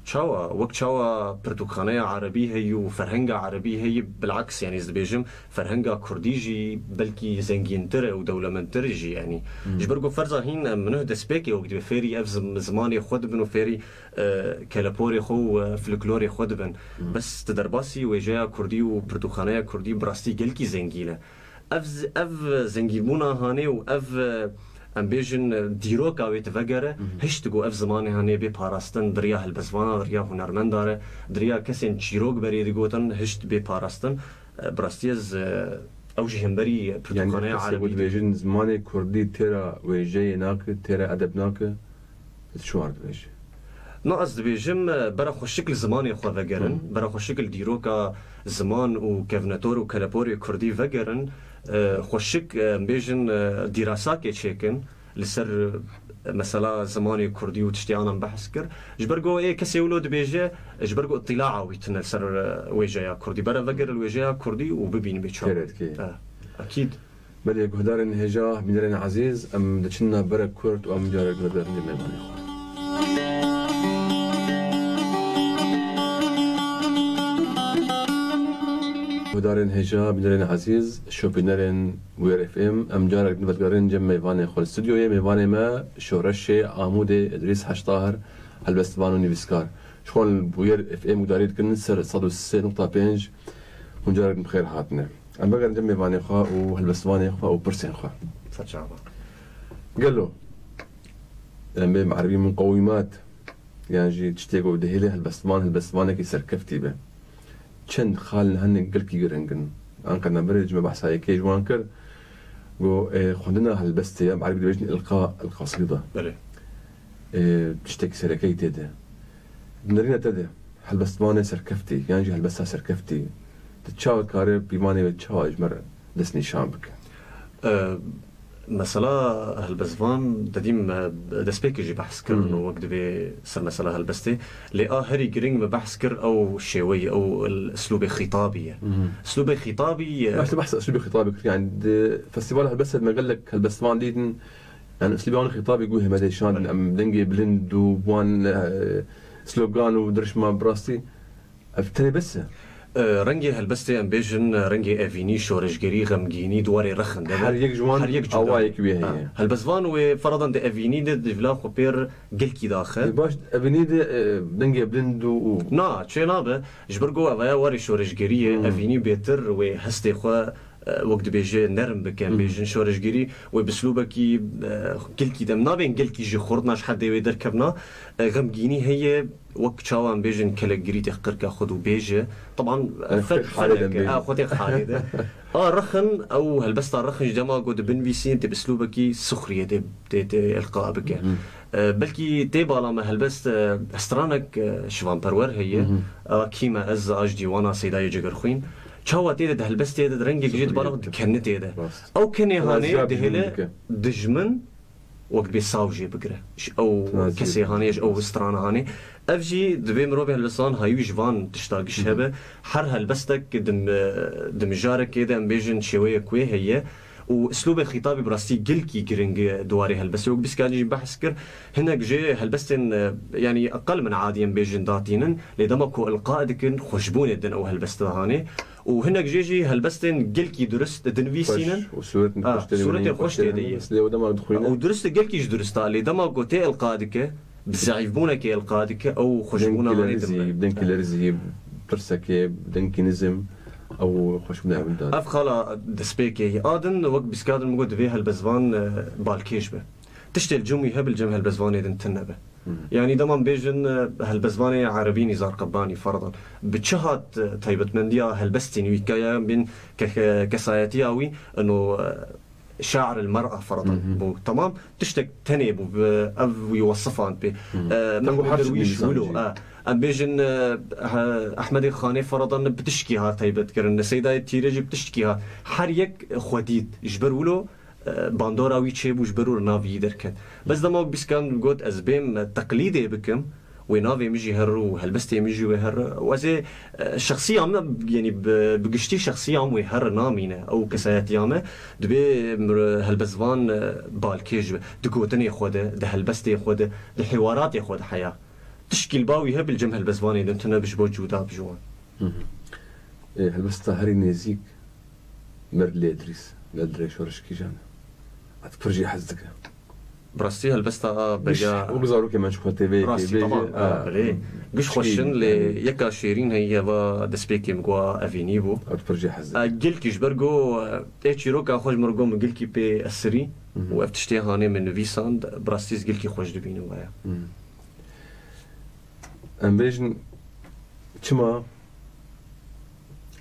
Çawa? Wek çawa pirtûkxaneya erebî heyî û ferhenga erebî heyî, bilaks, yanî ez dibêjim, ferhenga kurdî jî belkî zengîntir e û dewlemendtir jî, yanî. Ji ber ku ferza hîn em nuh destpêkê wek divê fêrî ev zim-, zimanê xwe dibin û fêrî, e, keleporê xwe û, e, folklorê xwe dibin. Bes tu derbasî wêjeya kurdî û pirtûkxaneya kurdî bi rastî gelkî zengîn e. Ev z-, ev zengînbûna hanê û ev, e, em bêjin, e, dîroka wê tu vegere, hişt ku ev zimanê hanê bê parastin, di riya helbestvanan, di riya hunermendan re, di riya kesên çîrok berê digotin, hişt bê parastin. E, bi rastî ez, e, ew jî hemberî pirtûkxaneya erebî dibêjin zimanê kurdî têra wêjeyê nake, têra edeb nake. Tu çi war dibêjî? No, ez dibêjim, e, bera xweşik li zimanê xwe vegerin, bera xweşik li dîroka ziman û kevnetor û keleporê kurdî vegerin, e, xweşik, e, em bêjin, e, dîrasakê çêkin li ser, e, mesela zimanê kurdî û tiştê anan behs kir. Ji ber ku ê kesê wilo dibêje, ji ber ku îtîlaa wî tune li ser, e, wêjeya kurdî. Bera vegerin li wêjeya kurdî û bibînin bê çav. Têre dikê. E, ekîd. Belê, guhdarên hêja, bînerên ezîz, em diçin nav berek kurt û em carek vegerin cem mêvanê xwe. Guhdarên hêja, bînerên ezîz, şopînerên Wêr F M, em carek din vegerin cem mêvanê xwe li stûdyoyê. Mêvanê me Şoreşê Amûdê Îdrîs Heştahir, helbestvan û nivîskar. Ji xwe li Wêr F M guhdarî dikin ser sed û sê nokta pênc, hûn carek din bi xêr hatine. Em vegerin cem mêvanê xwe û helbestvanê xwe û pirsên xwe. Serçava. Gelo, em bê erebî muqewimat, yan jî tiştê ku dihêle helbestvan, helbestvanekî serkeftî be. Çend xal hene gelkî giring in. Anqe navberê ji me behsa yekê ji wan kir. Got, e, xwendina helbestê ya, bi erebî dibêjin ilqa, ilqa sîda. Belê. E, tiştekî sereke yî tê de. Di nerîna te de helbestvanê serkeftî, yan jî helbesta serkeftî, tu çawa kare pîvanê wê çawa ji me re destnîşan bike? E, mesela helbestvan, dedîm, e, destpêkê jî behs kirin û wek divê ser mesela helbestê. Lê a herî giring me behs kir ew şêweyî, ew l-, îslûbê xîtabî ye. Îslûbê xîtabî, e, Baş, tu behsa îslûbê xîtabî kir. Yani di festîvala helbestê de me gelek helbestvan dîtin. Yani îslûbê wan xîtabî guhê me de şandin. Belê. Em dengê bilind û wan, e, slogan û dirişma bi rastî ev tenê bes e. E, rengê helbestê em bêjin, rengê evînî, şoreşgerî, xemgînî, di warê rexin de be. Her yek ji wan awayek wê heye. Ha, helbestvan wê feradan di evînî de di vila xwe pêr gelkî daxe. E, baş, evînî de, e, dengê bilind û, û Na, çê nabe. Ji ber ku evaya warê şoreşgerî ye, evînî bêtir wê hestê xwe, e, wek dibêje nerm bike, em bêjin şoreşgerî wê bi slûbekî, e, gelkî dem nabên gelkî jî xurt, na ji heddê wê derkevna, e, xemgînî heye, wek çawa em bêjin kelekgirî tê qirka xwe dû bêje. Teban, e, ferq, ferq, e, xwe tê xalê de. A, rexin, ew helbesta rexin ji dema ku dibinvîsîn tê bi slûbekî sixriyê tê, tê, tê ilqa bike. E, belkî tê bala me helbest, e, stranek, e, Şivan Perwer heye. A, kî me ez, a ji dîwana Seydayê Cegerxwîn. Çawa tê de di helbestê de di rengek jê di bala xwe dikenitê de. Rast. Ew kenê hanê dihêle dijmin wek dibê saw jê bigire. Ji ew kesê hanê, ji ew strana hanê. Ev jî divê mirovê helbestvan hayî wî ji van tişta giş hebe. Her helbestek di mi-, di mijarekê de em bêjin şêweyek wê heye. Û îslûbê xîtabî bi rastî gelkî giring e di warê helbestê. Wek bîskanî jî behs kir, hinek jê helbestên, e, yanî eqel min adî em bêjin datînin, lê dema ku ilqa dikin, xweşbûnê din ew helbeste hanê. Û hinek jê jî helbestên gelkî durist dinivîsînin. Xweş û sûretên xweş tê de ye. Lê ew dema dixwîne. Û durist e, gelkî jî durist e, lê dema ku tê ilqa dike, bi zeîfbûnekê ilqa dike, ew xweşbûna hanê dimre. Dengkî lerizî, tirsekê, dengkî nizim, ew xweşbûna ew da. Ev xala destpêkê ye. A din, wek bîskadin min got, divê helbestvan, e, balkêş be. Tiştê li cem wî hebe, li cem helbestvanê din tune be. Yanî dema em bêjin, e, helbestvanê Erebî Nîzar Qebanî, ferdan. Bi çi hat, e, taybetmendiya helbestên wî, ka ya em bên ke-, ke-, kesayetiya wî, ino, e, şair el mer'a, ferdan, bû. Temam, tiştek tenê bû, bi, ev wî wesifan pê. E, Mehmed Derwîş wilo, e, em bêjin, e, he-, Ehmedê Xanê, ferdan, bi tişkî hat taybet kirin. Seydayê Tîrê jî bi tişkî hat. Her yek xwe dît. Ji ber wilo, e, bandora wî çêbû, ji ber wilo nav wî derket. Bes dema wek bîskan got, ez bêm, e, teqlîdê bikim, wê navê min jî here û helbestê min jî wê here. Û ez ê, e, şexsiya min, yanî bi, bi giştî şexsiya min wê here namîne. Ew kesayetiya me dibê mir-, helbestvan, e, balkêş be. Di gotinê xwe de, di helbestê xwe de, di hêwaratê xwe de heya. tişkî li ba wî hebe li cem helbestvanê din tune bi ji bo cuda bi ji wan. Ê, helbesta herî nêzîk Merdlê Îdrîs, Merdlê Şoreş Kîjan. Ez pir jî hez dike. Bi rastî helbesta a Giş, bega wek zarokê me ji xwe tê vê yekê rastî bêjî, tamam, a, belê. Giş xweş in lê yeka şêrîn heye va destpêkê min got evînî bû. Ez pir jî hez A, dike. Gilkî ji ber got, e, çîroka xwe ji min re got min gilkî pê esirî Mhm. û ev tiştê hanê min nivîsand, bi rastî ez gilkî xweş dibînim vaya. Mhm. Em bêjin çima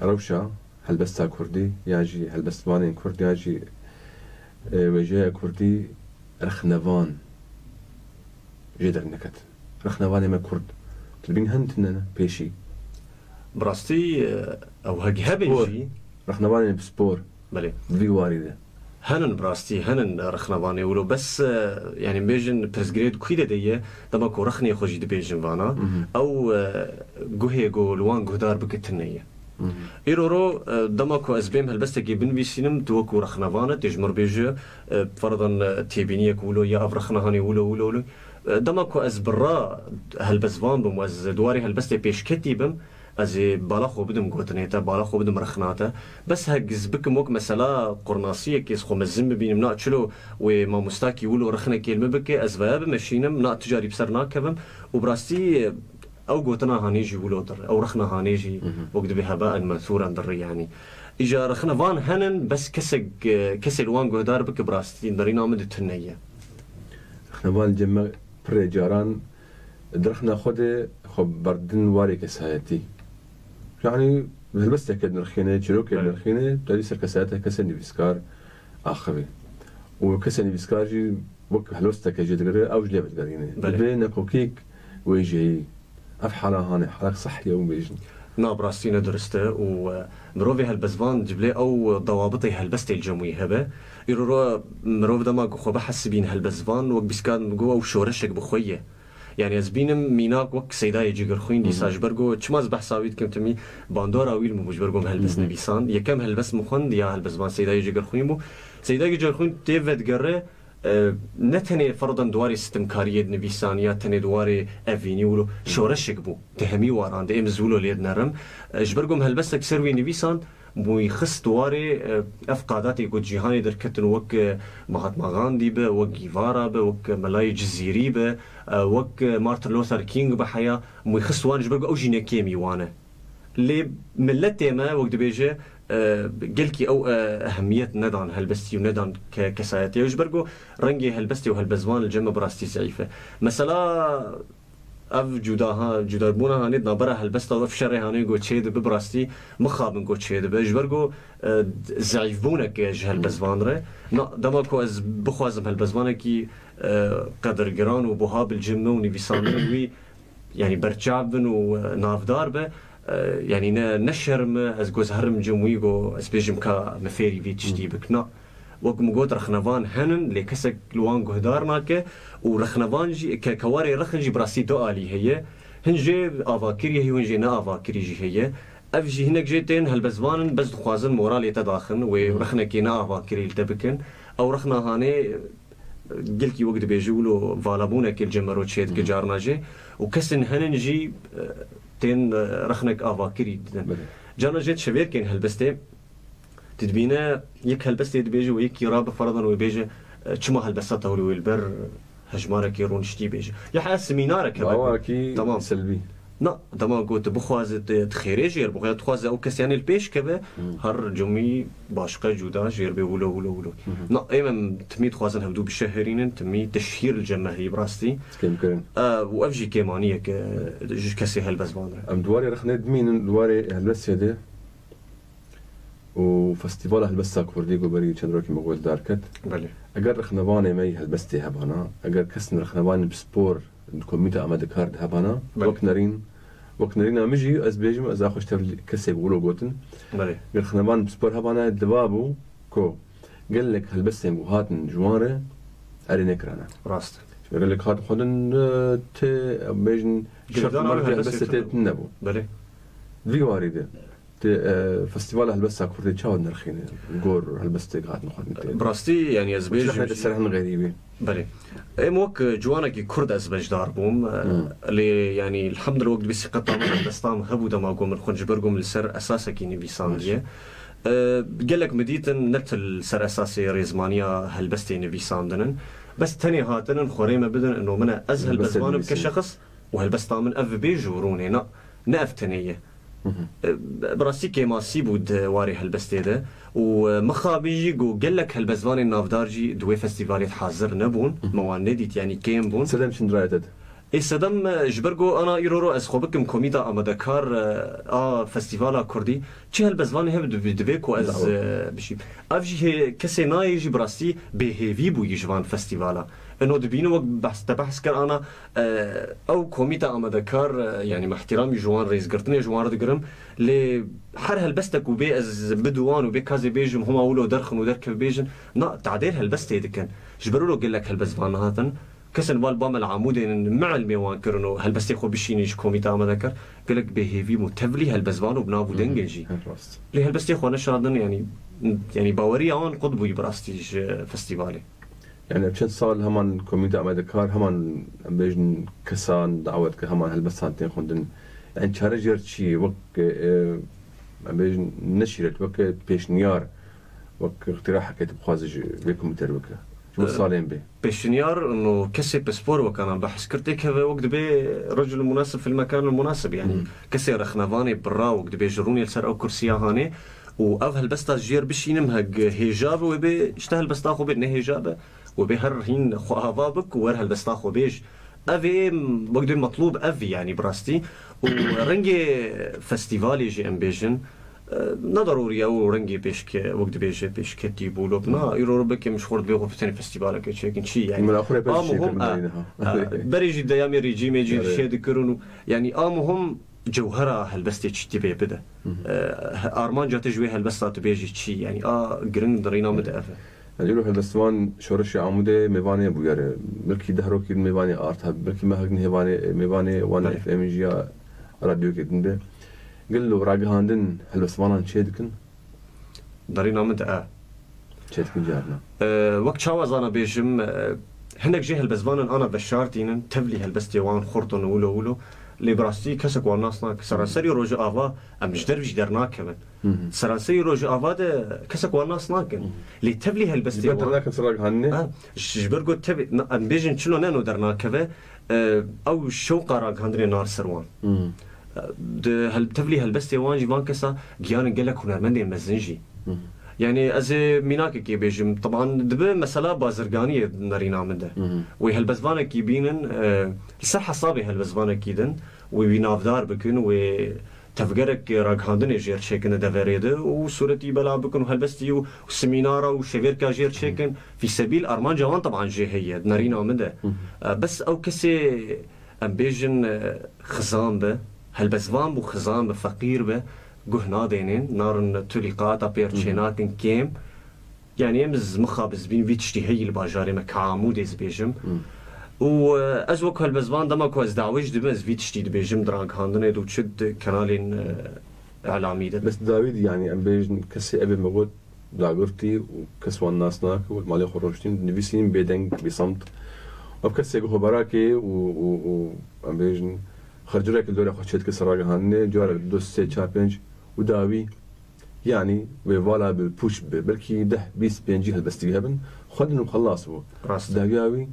rewşa helbesta kurdî ya jî helbestvanên kurd ya jî, e, wêjeya kurdî rexnevan jê derneket. Rexnevanê me kurd. Tu dibîn hin tune ne pêşî. Bi rastî, e, ew heg hebin Spor. Jî. Rexnevanên pispor. Belê. Di vî warî de. Henin bi rastî, henin rexnevanê wilo. Bes, e, yanî bêjin pirsgirêk di kûî de de ye, dema ku rexnê xwe jî dibêjin vana, Mhm. ew, e, guhê ku li wan guhdar bike tune ye. Mhm. Îro ro, e, dema ku ez bêm helbestekê binivîsînim, tu wekû rexnevan e, tê ji min re bêje, e, ferdan, e, têbîniyek wilo ya ev rexnehanê wilo, wilo, wilo. E, dema ku ez bi ra helbestvan bim û ez di warê helbestê pêşketî bim, ez ê bala xwe bidim gotinê te, bala xwe bidim rexna te. Bes hek ez bikim wek mesela qurnasiyekê ez xwe mezin bibînim, na çilo wê mamostakî wilo rexnekê li min bike, ez vaya bimeşînim, na tu carî bi ser nakevim û bi rastî, e, ew gotina hanê jî wilo dir, ew rexna hanê jî Mhm. wek dibê heba en mensûran dir yanî. Îja rexnevan henin, bes kesek, e, kesê li wan guhdar bike bi rastî derîna min di tune ye. Rexnevan cem me pirê caran di rexna xwe de xwe berdin warê kesayetî. Yanî helbesteke nirxîne, çîrokê Belê. nirxîne, tu dî ser kesayeta kesê nivîskar axivî. Û kesê nivîskar jî wek helbesteke jê digire, ew jî lê vedigerîne. Belê. Dibe nekokîk wêjeyî. Ev hala hane, halek sehî ye û bêjin. Na, bi rastî ne durist e û, e, mirovê helbestvan ciblê ew dewabitê helbestê li cem wî hebe. Îro ro mirov dema ku xwe bihesibîn helbestvan, wek bîskar min got ew şoreşek bi xwe ye. Yanî ez bînim mînak wek Seydayê Cigirxwîn dîsa Mhm. ji ber ku çima ez behsa wî dikim timî bandora wî li min bû ji ber ku em helbest Mhm. nivîsand. Yekem helbest min xwend ya helbestvan Seydayê Cigirxwîn bû. Seydayê Cigirxwîn tê vedigere, e, ne tenê ferdan di warê sitimkariyê dinivîsan ya tenê di warê evînî wilo şoreşek bû. Di hemî waran de êm ez wilo lê dinerim. E, ji ber ku em helbestek ser wî nivîsand, wî xist di warê, e, ev qadatê ku di cîhanê derketin wek, e, Mahatma Gandhi be, wek Guevara be, wek Melayê Cizîrî be, e, wek, e, Martin Luther King be heya, wî xist wan ji ber ku ew jî ne kêmî wan e. Lê miletê me wek dibêje, e, gelkî ew, e, ehemiyet nedan helbestî û nedan ke-, kesayetê. Ew ji ber ku rengê helbestê û helbestvan li cem me bi rastî zeîf e. Mesela ev cuda ha, cudabûna hanê di navbera helbesta û ev şerê hanê ku çê dibe bi rastî mixabin ku çê dibe. Ji ber ku, e, zeîfbûnek e ji helbestvan re. Na, dema ku ez bixwazim helbestvanekî, e, qedirgiran û buha bi li cem me û nivîsandinên wî yanî berçav bin û, e, navdar be, e, yanî ne, ne şerm e, ez goz herim cim wî go, ez bêjim ka me fêrî vî tiştî bik. Na. Wek min got, rexnevan henin, lê kesek li wan guhdar nake û rexnevan jî, ke-, kewarê rexin jî bi rastî du alî heye. Hin jê avakirî heye, hin jê ne avakirî jî heye. Ev jî hinek jê tên helbestvan in, bes dixwazin moralê te daxin, wê rexnekê ne avakirî li te bikin. Ew rexna hanê, gelkî wek dibêje wilo valabûnekê li cem me re çê dike carna jê û kesên henin jî, e, tên, e, rexnek avakirî didin. Belê. Carna jê şevêrkên helbestê, tu dibîne yek helbestê dibêje û yekî rabe feradan wê bêje, e, çima helbesta te wilo wê li ber hejmarekê rûniştî bêje. Ya heya semînareke be. Bawakî Tamam. Selbî. Na, dema ku tu bixwaze te, tu xêrê jêr bixwe, ya dixwaze ew kes yanê li pêş keve, her cumî başqe cuda jêr bê wilo, wilo, wilo. Na, êm em timî dixwazin hevdû bişeherînin, timî teşhîr li cem me heyî bi rastî. Kêmkirin. E, û ev jî kêmaniyek e, ji kesê helbestvan re. Em di warê rexnê dimînin, di warê helbestê de û Festîvala Helbesta Kurdî ku berî çend rokî me guhdar ket. Belê. Eger rexnevanê me yî helbestê hebana, eger kesên rexnevanên pispor di komîta amadekar de hebana, Belê. wek nerîn, wek nerîna min jî ez bêjim, ez a xwe ji tev kesê wilo gotin. Belê. Ger rexnevan pispor hebana, diva bû ku gelek helbestên ku hatin ji wan re erê nekirane. Rast. Ji ber gelek hatin xwedin, e, tê, em bêjin, şert Girêdana mercê helbestê helbestê tune tê tune bû. Belê. Di vî warî de. Tê, e, Festîvala Helbesta Kurdê çawa nirxîne? Gor helbestê hatin xwendin tê. Bi rastî, yanî ez bêjim jî. Ser hin xerîbî. Belê. Em wek, e, ciwanekî Kurd ez beşdar bûm. E, hmm. Lê, yanî, elhamdulillah, wek dibî sîqeta min, helbesta min hebû dema ku min xwend, ji ber ku min li ser esasekî nivîsandiye. E, gelek min dîtin, ne til ser esasê rêzmaniya helbestê nivîsandin in. Bes tenê hatinin, xwerê me bidin, ino min e, ez helbestvan im ke şexs û helbesta min ev bê ji rûnê, na, ne ev tenê ye. E, bi rastî kêmasî bû di warê helbestê de û, e, mixabin jî ku gelek helbestvanên navdar jî di wê festîvalê de hazir nebûn, me wan nedît, yanî kêm bûn. Sedem çi nirayet e? Ê sedem, e, ji ber ku ana îro ro ez xwe bikim komîta amadekar, e, a festîvala kurdî, çi helbestvanê hebe div-, divê ku ez, e, bişîm. Ev jî hê-, kesê nayê jî bi rastî bêhêvî bûyî ji van festîvala. Ino dibîne wek behs, te behs kir ana, e, ew komîta amadekar, e, yanî me îhtîramî ji wan rêzgirtinê ji wan re digirim, lê her helbestek û bê ez bidu wan û bê kazê bêjim huma wilo derxin û derkev bêjin, na, tadêr helbestê dikin. Ji ber wilo gelek helbestvan hatin, kesên val ba me li Amûdê nin, me ilmê wan kirin û helbestê xwe bişînin ji komîta amadekar, gelek bêhêvî bû, tevlî helbestvan û bi nav û dengê jî. Lê helbestê xwe neşandin, yanî, yanî baweriya wan qut bûyî bi rastî ji festîvalê. Yani ev çend sal heman komîta amadekar, heman em bêjin kesan dawet kir, heman helbestan tên xwendin. Yani çare jêr çi ye? Wek, e, em bêjin ne şîret, wek pêşniyar, wek îqtirahekê tu bixwazî ji vê komîte re bike. Ji bo salên bê. Pêşniyar no kesê pispor wekana behs kir tê keve wek dibê rejul munasib fil mekan munasib, yani kesê rexnevanê bira wek dibê ji rûnê li ser ew kursiya hanê û ev helbesta jêr bişînim heg hêja bi wê bê işte helbesta xwe bê, ne hêja be wê bê her hîn xwe ava bik û wer helbesta xwe bêj. Ev ê wek dibê metlûb ev, yanî bi rastî. Û rengê festîvalê jî em bêjin, e, ne darûrî ye û rengê pêşke-, wek dibêje pêşketî bû lop. Na, îro ro belkî em ji xwe re divê xwe tenê festîvaleke çêkin. Çi, yanî? Min axurê pêş a çêkir muhim, min a, derî niha. A, berê jî deyamê rejîmê jî çê dikirin û, yanî a muhim cewhera helbestê çi divê bide. E, armanca te ji wê helbesta tu bêjî çi? Yanî a giring di rîna min de ev e. Yani îro helbestvan Şoreşê Amûdê mêvanê bûyere. Belkî deh rokî din mêvanê art heb. Belkî mehek din hêvanê, mêvanê Wan F M jî ya radyokê din be. Gelo ragihandin helbestvanan çê dikin? Derîna min de e. Çê dikin carna. E, wek çawa zana bêjim, e, hinek jê helbestvanan ana veşartînin, tevlî helbestê wan xurt in wilo wilo. Lê bi rastî kesek wan nas nake. Seranserî rojava em ji derv jî dernakevin. Seranserî rojava de kesek wan nas nakin. Lê tevlî helbestê wan. Ji ber ku tevî, em bêjin çilo neno dernakeve, e, ew şewqa ragihandinê nar ser wan. E, di hel-, tevlî helbestê wan jî van kesa giyanin gelek hunermendên mezin jî. Yani ez ê mînakekê bêjim, teban dibe mesela bazirganiyê nerîna min de. Wê helbestvanekî bînin, e, li ser hesabê helbestvanekî din, wê wî navdar bikin, wê tevgerek ragihandinê jêr çêkin di deverê de û sûretî bela bikin û helbestî û semînara û şevêrka jêr çêkin. Fîsebîl armanca wan teban jê heye, nerîna min de. E, bes ew kesê, em bêjin, e, xizan be, helbestvan bû, xizan be, feqîr be, guh nadênin, narin tu lîqata pê re çênakin kêm. Yani em ez mixabin ez bînim vî tiştî heyî li bajarê me, ka Amûdê ez bêjim. Û, e, ez wek helbestvan dema ku ez dawêj dibim ez vî tiştî dibêjim di ragihandinê de û çi di kenalên, e, îlamî de. Bes dawî de yani em bêjin kesê ev ê me got dagirtî û kes wan nas nake, wek malê xwe rojtîn, nivîsîn bêdeng, bêsemt. Ev kesê guh û barakê û, û, û em bêjin xercurek li dorê xwe çêdike ser ragihandinê, carek du, sê, çar, pênc û dawî. Yanî wê vala bi pûç bi, belkî deh, bîst, pêncî helbestî hebin, xwendin û xelas bû. Rast. Dawiya wî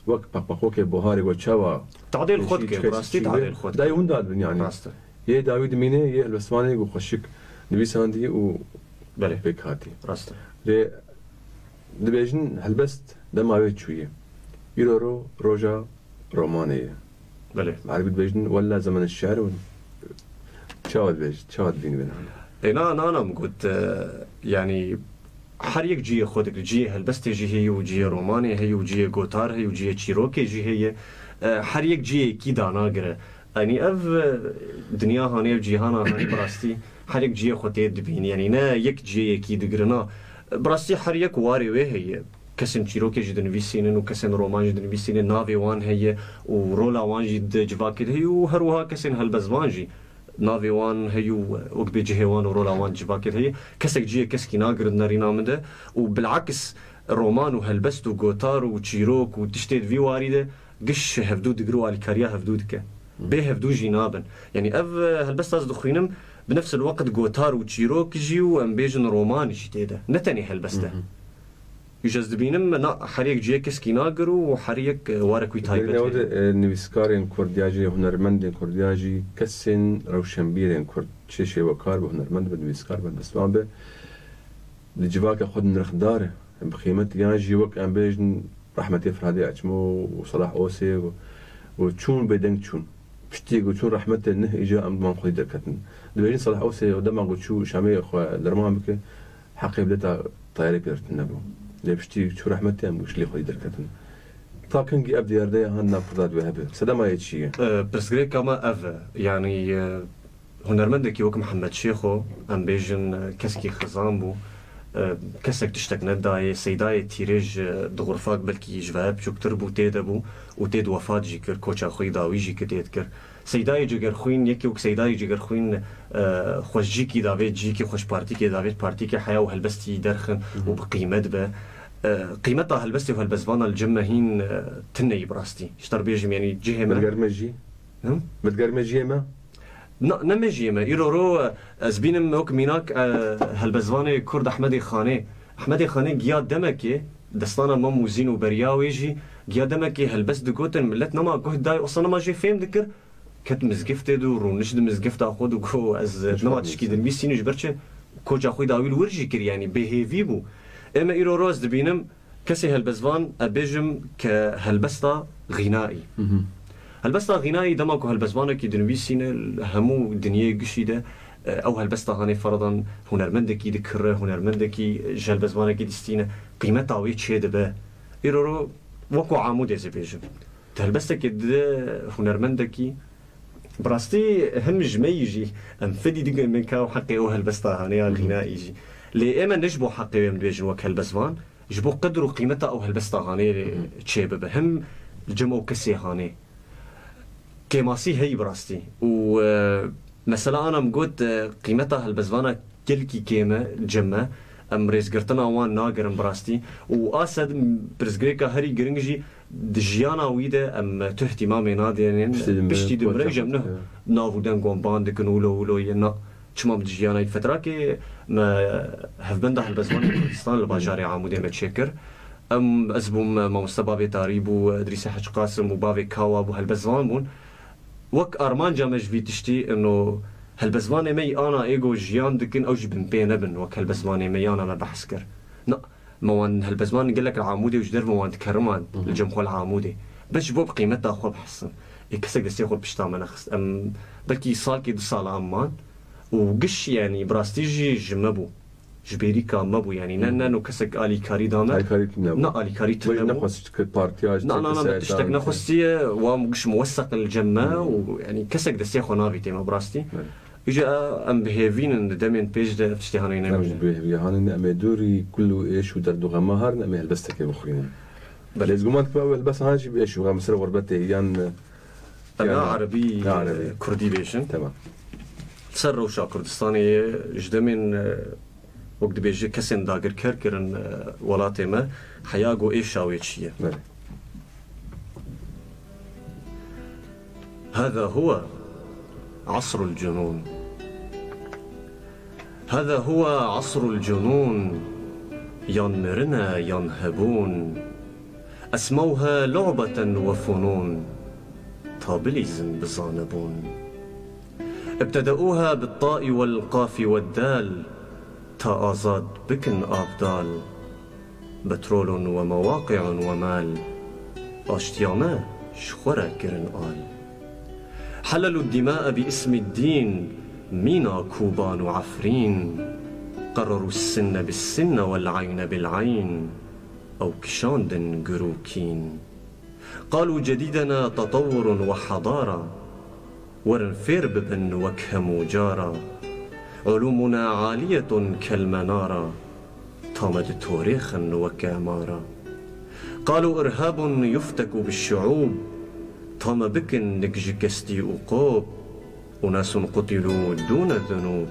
wek peqpeqokê buharê, wek çawa tadêl xwe dike, bi rastî tadêl xwe dike. Dayê winda dibin yanî. Rast e. Yê dawî dimîne, yê helbestvanê ku xweşik nivîsandî û pêk hatî. Rast e. Lê dibêjin helbest dema wê çûyî. Îro ro roja romanê ye. Belê. Erebî dibêjin, "Wella zemen şi'er." Çawa dibêj-, çawa dibînî vê niha? Ê, na, na, na, min got, e, yanî her yek cihê xwe dikir. Cihê helbestê jî heye û cihê romanê heye û cihê gotar heye û cihê çîrokê jî heye. E, her yek cihê yekî danagire. Yanî ev, e, dinya hanê, ev cîhana hanê bi rastî her yek cihê xwe tê dibînî. Yanî ne yek cihê yekî digire, na. Bi rastî her yek warê wê heye. Kesên çîrokê jî dinivîsînin û kesên roman jî dinivîsînin, navê wan heye û rola wan jî di civakê de heye û her wiha kesên helbestvan jî. Navê wan heye û wek bê cihê wan û rola wan civakê de heye. Kesek cihê keskî nagirin nerîna min de û bilakis roman û helbest û gotar û çîrok û tiştê di vî warî de giş hevdû digir û alîkariya hevdû dike. Bê hevdû jî nabin. Yanî ev, e, helbesta ez dixwînim, bi nefs el-weqt gotar û çîrok jî û em bêjin roman jî tê de. Ne tenê helbest e. Îja ez dibînim, na, her yek cihê keskî nagir û her yek, e, warek wî taybet Dêrine heye. De, e, nivîskarên Kurd ya jî, hunermendên Kurd ya jî, kesên rewşenbîrên Kurd, çi şêwekar be, hunermend be, nivîskar be, helbestvan be, di civaka xwe de nirxdar e, bi qîmet e. Yan jî wek em bêjin, rehmetê Ferhadê Açmo û Salah Osê û, û çûn bêdeng çûn. Piştî ku çûn rehmetê, neh îja em diman xwedî derketin. Dibêjin Salah Osê dema ku çû Şamê xwe derman bike, heqê bileta tayarê pê re tune bû. Lê piştî çû rehmetê, em giş lê xwedî derketin. Ta kengî ev diyardeya han nav Kurda dibê hebe? Sedema yê çi ye? E, pirsgirêka me ev e. Yanî, e, hunermendekî wek Mihemed Şêxo, em bêjin, e, keskî xizan bû. E, kesek tiştek nedayê. Seydayê Tîrêj, e, di xurfak belkî ji ve biçûktir bû, tê de bû û tê di wefat jî kir, koça xwe yî dawî jî ki tê dikir. Seydayê Cegerxwîn, yekî wek Seydayê Cegerxwîn, e, xweşcîkî davêt cîkî, xweşpartîkê davêt partîkê heya û helbestî derxin û bi qîmet be. E, qîmeta helbestê û helbestvana li cem me hîn, e, tune yî bi rastî. Ji te re bêjim, yanî cihê me. Bilgerme jî? Hı? Bilgerme jiyê me? Na, ne mejiyê me. Îro ro, e, ez bînim wek mînak, e, helbestvanê Kurd Ehmedê Xanê. Ehmedê Xanê giya demekê, destana Mam û Zîn û beriya wê jî, giya demekê helbest digotin, millet nema guh dayê, wisa nema jê fêm dikir, ket mizgiftê de û rûniş di mizgifta xwe de got, ez, e, nema tişkî dinivîsînim, ji ber çi koça xwe dawî li wir jî kir, yanî bêhêvî bû. Ê me îro ro ez dibînim, kesê helbestvan, e, bêjim ke helbesta xînaî. Helbesta xînaî dema ku helbestvanekî dinivîsîne, li hemû dinyê gişî de, e, ew helbesta hanê feradan hunermendekî dikire, hunermendekî ji helbestvanekî distîne, qîmeta wê çê dibe. Îro ro wek ku Amûdê ez ê bêjim. Di helbestekê di hunermendekî, bi rastî him ji me yî jî, em fedî digirin ka ew heqê ew helbesta hanê ya xînaî jî. Lê ê me ne ji bo heqê wê em dibêjin wek helbestvan, ji bo qedir û qîmeta ew helbesta hanê çê bibe. Him li cem ew kesê hanê. Kêmasî heyî bi rastî. Û, e, mesela ana min got, e, qîmeta helbestvana gelkî kêm e li cem me. Em rêzgirtina wan nagirin bi rastî. Û a sed pirsgirêka herî giring jî di jiyana wî de em tu îhtîmamê nadênin. Piştî dimire, piştî dimire jî em ne nav û deng wan ban dikin, wilo wilo ye, na. Çima bi jiyana wî, fetrakê me hevbenda helbestvanê Kurdistan li bajarê Amûdê me çêkir. Em, ez bûm, mamoste Bavê Tarî bû, Idrîsê Hec Qasim bû, Bavê Kawa bû, helbestvan bûn. Wek armanca me ji vî tiştî, ino helbestvanê me yî ana êgo jiyan dikin, ew jî binpê nebin, wek helbestvanê me yana me behs kir. Na, me wan helbestvan gelek li Amûdê û ji derve wan dikeriman, li cem xwe li Amûdê. Bes ji bo bi qîmeta xwe bihesin. Ê kesek destê xwe pişta me nexist. Em belkî salkê du sala em man û giş, yanî bi rastî jî ji me bû. Ji bêrîka me bû, yanî ne, ne no kesek alîkarî da me. Alîkarî tune bû. Ne alîkarî tune bû. Nexwest partiya ji na, na, na, me tiştek nexwestiye, wan giş muweseq in li cem me û, yanî kesek destê xwe navîtê me bi rastî. Îja em bi hêvîn in, di demên pêş de ev tiştê hanê nemîne. Em ji bi hêvî hanê ne, em ê dûrî kul û êş û derd û xema harin, em ê helbestekê bixwînin. Belê. Lê ez guman dikim ew helbest han jî bi êş û xem ser xurbetê yan, em ya erebî, ya erebî, kurdî bêjin. Temam. Ser rewşa Kurdistanê ye, ji demên, e, wek dibêje kesên dagirker kirin, e, welatê me, heya go êşa wê çi ye. Belê. هذا هو عصر الجنون. هذا هو عصر الجنون. Yan mirin e, yan hebûn. أسموها لعبة وفنون. Ta bilîzin bi zanebûn. ابتدؤوها بالطاء والقاف والدال. Ta azad bikin avdal. بترول ومواقع ومال. Aştiya me ji xwe re kirin al. حللوا الدماء باسم الدين. Mîna Kûban û Efrîn. قرروا السن بالسن والعين بالعين. Ew kişandin gur û kîn. قالوا جديدنا تطور وحضارة. Werin fêr bibin wek hemû cara. علومنا عالية كالمنارة. Ta me ditorêxin wek emara. قالوا إرهاب يفتك بالشعوب. Ta me bikin nik ji kestî û qop. أناس قتلوا دون الذنوب،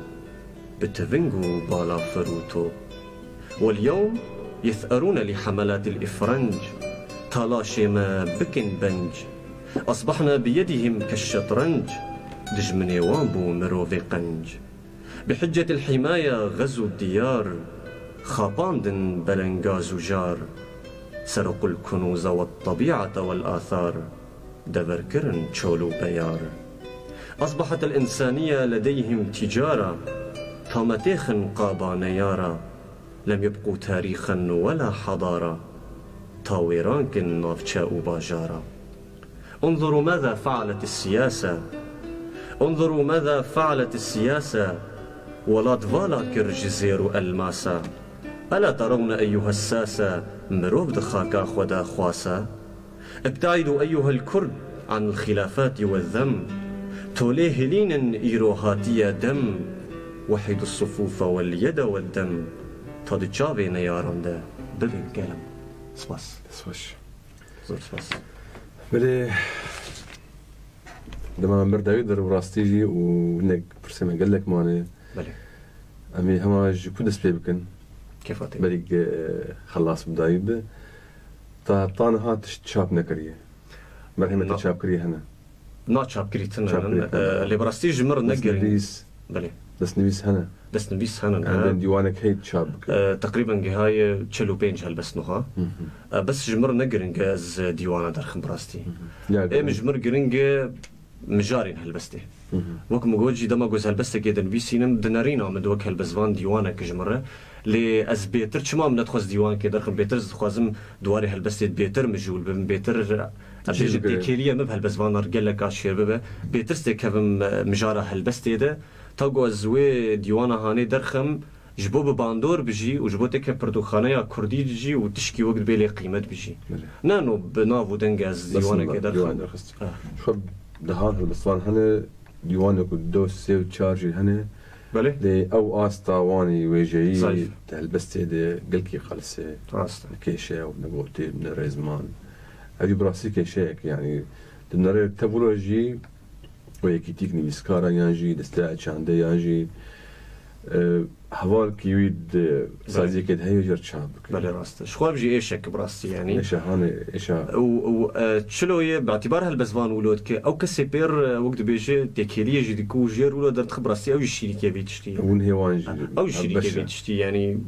bi tiving û balafir û top. واليوم يثأرون لحملات الإفرنج، ta laşê me bikin benc. أصبحنا بيدهم كالشطرنج، dijminê wan bû mirovê qenc. بحجة الحماية غزوا الديار، xapandin belengaz û jar. سرقوا الكنوز والطبيعة والآثار، deverkirin çol û beyar. أصبحت الإنسانية لديهم تجارة، ta me têxin qaba neyara. لم يبقوا تاريخا ولا حضارة، ta wêran kin navçe û bajara. انظروا ماذا فعلت السياسة، انظروا ماذا فعلت السياسة، welat vala kir ji zêr û elmasa. ألا ترون أيها الساسة، mirov di xaka xwe de xwasa؟ ابتعدوا أيها الكرد عن الخلافات والذم، tolê hilînin îro hatiye dem. وحدوا الصفوف واليد والدم، ta di çavê neyaran de bibin gelm. Spas. Spas. Zor spas. Belê, dema em ber dawî der û rastî jî û hinek pirsê me gelek mane. Belê. Em ê hema ji ku dest pê bikin? Kefa te. Belê, e, xelas bi dawî bi. Ta heta niha tişt çap nekiriye. Merhemê te Na- çapkirî hene? Na çapkirî tune Çapkirî hene. Tune. E, lê bi rastî ji mir ne giring. Destnivîs. Belê. Destnivîs hene. Destnivîs hene, Em ne? bên dîwanek hey çap bikin. E, teqrîben gihaye çil û pênc helbest nuha. Hı hı. E, bes ji mir ne giring ez dîwana derxim bi rastî. Hı hı. Ya, Ê min giring. ji mir giring e mijarên helbestê. Hı hı. Wek min got jî dema ku ez helbestekê dinivîsînim, dinerîna min wek helbestvan dîwanek ji min re. Lê ez bêtir çima min nedixwest dîwanekê derxim, bêtir ez dixwazim di warê helbestê bêtir mijûl bibim, bêtir, em Jî bêjin bigire. têkêliye min bi helbestvanan re gelek a çêr bibe. Bêtir ez têkevim, e, mijara helbestê de. Ta ku ez wê dîwana hanê derxim, ji bo bi bandor bijî û ji bo têke pirtûkxaneya kurdî jî û tişkî wek dibê lê qîmet bijî. Belê. Ne no bi nav û deng ez Bes dîwanekê min derxim. dîwan derxist. Ah. Ji xwe dehan helbestvan hene, dîwanek û du sê û çar jî hene. Belê. Lê ew asta wan ê wêjeyî Zayîf. di helbestê de gelkî qels e. Rast e. Ne kêşe ye, ne gotê, ne rêzman. Ev jî bi rastî kêşeyek e, yanî di nerê tevûra jî û yekîtîk nivîskara yan jî desteya çandê yan jî, e, hevalkî wî di Belê. saziyekê de heye jê re çap bike. Belê rast e. Ji xwe ev jî êşek bi rastî yanî. Êşa hanê, êşa. Û, û, e, çilo ye, bi îtîbar helbestvan wilo dike. Ew kesê pêr, e, wek dibêje, têkêliyê jî dike û jê re wilo derdixe bi rastî ew jî şîrîkê vî tiştî ye. Hûn hêwan jî Ew jî şîrîkê beş e. vî tiştî yanî.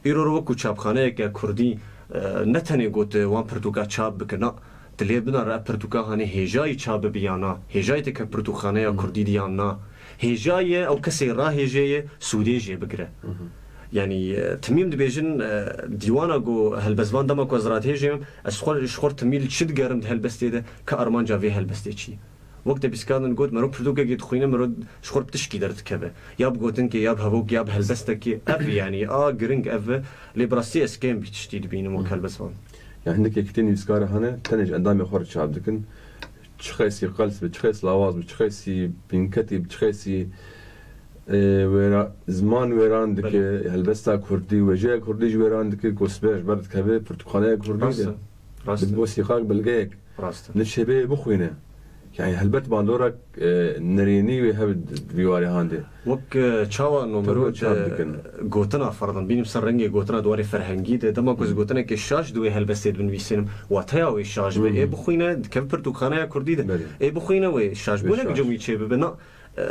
Îro re wekî çapxaneyeke kurdî, e, ne tenê got, e, wan pirtûka çap bike, na. Dilê bina re pirtûka hanê hêjayî çap bibe yan na, hêjayî têke pirtûkxaneya Hmm. kurdî de yan na. Hêjayî ye, ew kesê rahêjê ye, sûdê jê bigire. Hı hı. Yanî, e, timî em dibêjin, e, dîwana ku helbestvan dema ku ez radihêjim, ez xwe, ji xwe timî li çi digerim di helbestê de, ka armanca vê helbestê çi ye? Wek te bîskandin got, mero pirtûkekê dixwîne, mero ji xwe bi tişkî derdikeve. Ya bi gotinkê, ya bi hevokê, ya bi helbestekê. Ev yanî, a giring ev e. Lê bi rastî ez kêm vî tiştî dibînim wek Hmm. helbestvan. Ya hindek yekîtiyên nivîskara hene, tenê ji endamê xwe re çap dikin. Çi qeysî qels be, çi qeysî lawaz be, çi qeysî bînketî be, çi qeysî, e, wêra-, ziman wêran dike, Belê. helbesta kurdî, wêjeya kurdî jî wêran dike, ku sibe ji ber dikeve pirtûkxaneya kurdî Rast de. e. Rast Bi e. bo sîqak belgeyek Rast e. ne çêbê bixwîne. Yani helbet bandora, e, nerênî wê hebe di vî warê handê. Wek, e, çawa no Tabii mero çap de dikin. gotina ferdan bînim ser rengê gotina di warê ferhengî de. Dema ku ez Hmm. gotinekê şaş di wê helbestê de binivîsînim, wateya wê şaş be. Hmm. Ê bixwîne, dikeve pirtûkxaneya kurdî de. Belê. Ê bixwîne wê şaş Wê bûnek şaş. cemî çê bibe. Na,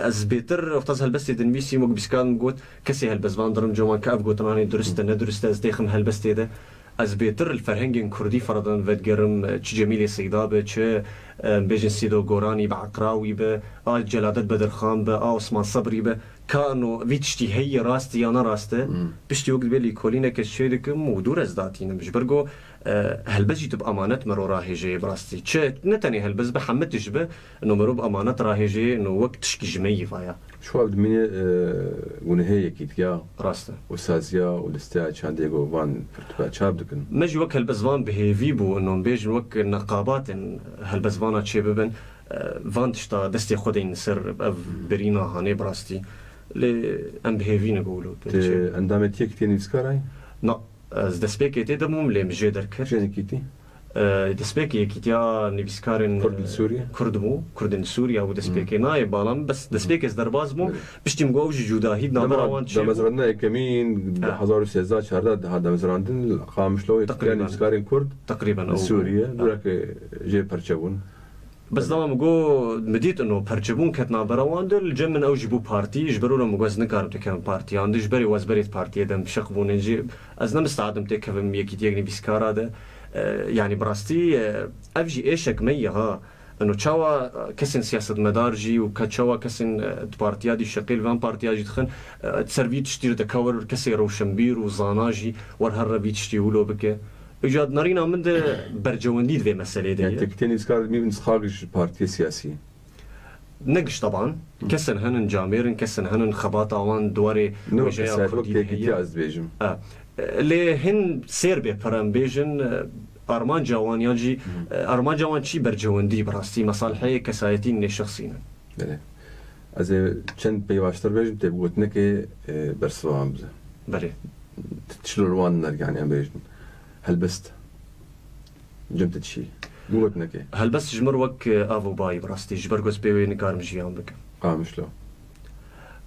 ez bêtir wexta ez helbestê dinivîsîm, wek bîskan got, kesê helbestvan dirim coman ke ev gotinanê durist e, ne durist e, ez têxim helbestê de. Ez bêtir li ferhengên kurdî ferdan vedigerim, çi Cemîlê Seyda be, çi, em bêjin Sîdo Goranî be, Eqrawî be, a Celadet Bedirxan be, a Osman Sebrî be. Ka no vî tiştî heye rast e ya ne rast e? Hmm. Piştî wek dibê lîkolîneke çê dikim û dûr ez datînim. Ji ber ku, e, helbest jî tu bi emanet mero rahêjeyê bi rastî. Çi, ne tenê helbest be, hemî tişt be, no mero bi emanet rahêjeyê, no wek tişkî ji me yî vaya. Şu an dimîne, e, gunehê yekîtiya Rast e. û saziya û listeya çandê ku van pirtûka çap dikin. Me jî wek helbestvan bi hêvî bû, no em bêjin wek neqabatên helbestvana çê bibin, e, van tişta destê xwe deynin ser ev birîna hanê bi rastî. Lê em bi hêvî ne ku wilo Te çê endamê tê yekîtiyê nivîskar ayî? Na, ez destpêkê tê de bûm, lê min jê derket. Çi yekîtî? E, destpêkê Yekîtiya Nivîskarên Kurd li Sûriyê? Kurd bû, Kurdên Sûriye bû destpêkê. Hmm. Nayê bala min, bes destpêkê ez derbas bûm. Evet. Piştî min got, ew jî cudahî di navbera wan çêbû. Damezrandina yekemîn, ha, hezar û sêzdeh çardeh diha damezrandin, li Qamişlo Yekîtiya Nivîskarên Kurd li Sûriyê, dureke jê perçe bûn. Bes dema min got, min dît ino perçebûn ket navbera wan de, li cem min ew jî bû partî, ji ber wilo min got, ez nikarim têkevim partiyan de, ji berê wezberê di partiyê de em şeq bûne jî, ez ne misteed im têkevim yekîtiyek nivîskara de. E, yanî bi rastî, e, ev jî êşek me ye ha. Ino çawa, e, kesên siyasetmedar jî û ke çawa kesên, e, di partiya dî şeqê li van partiya jî dixin, e, ser vî tiştî re dikewir kesê rewşenbîr û zana jî wer herre vî tiştî wilo bike. Îca di nerîna min de bercewendî di vê meselê de ye. Yani têkitiyên nivîskar dibînin sixak ji partiyê siyasî? Ne giş teban. Hı. Kesên henin camêr in, kesên henin xebata wan di warê wêjeya kurdî de heye. Ne wek kesayet, wek têkitiya ez dibêjim. E, lê hin sêr bê pir em bêjin, e, armanca wan yan jî, hı, e, armanca wan çi bercewendî bi rastî, mesaliheyê kesayetî nê şexsî ne. Belê. Ez ê çend peyvaştir bêjim, tê bi gotinekê, e, bersiva wan bide. Belê. Çilo li wan nergehaniyan bêjin. Helbest. Cem te çi? Bi gotinekê. Helbest ji mir wek, e, av û bayî bi rastî. Ji ber ku ez bê wê nikarim jiyan bikim. Qamişlo.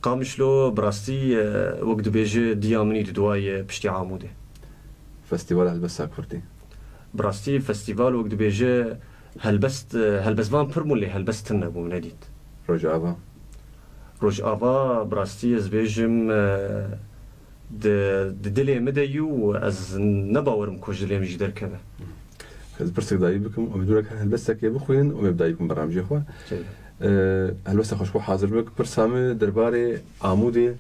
Qamişlo bi rastî, e, wek dibêje diya min î diduwaye piştî Amûdê. Festîvala Helbesta Kurdî. Bi rastî festîval wek dibêje helbest, e, helbestvan pir bûn lê helbest tune bû min nedît. Rojava. Rojava bi rastî ez bêjim, e, di, di dilê min de yû û ez ne bawerim ku ji dilê min jî derkeve. Ez pirsek dayî bikim, em dûrek her helbestekê bixwînin û em ê bi dayî bikin beramjê xwe. Tabii. Ee, helbesta xwe ji xwe hazir bik. Pirsa min derbarê Amûdê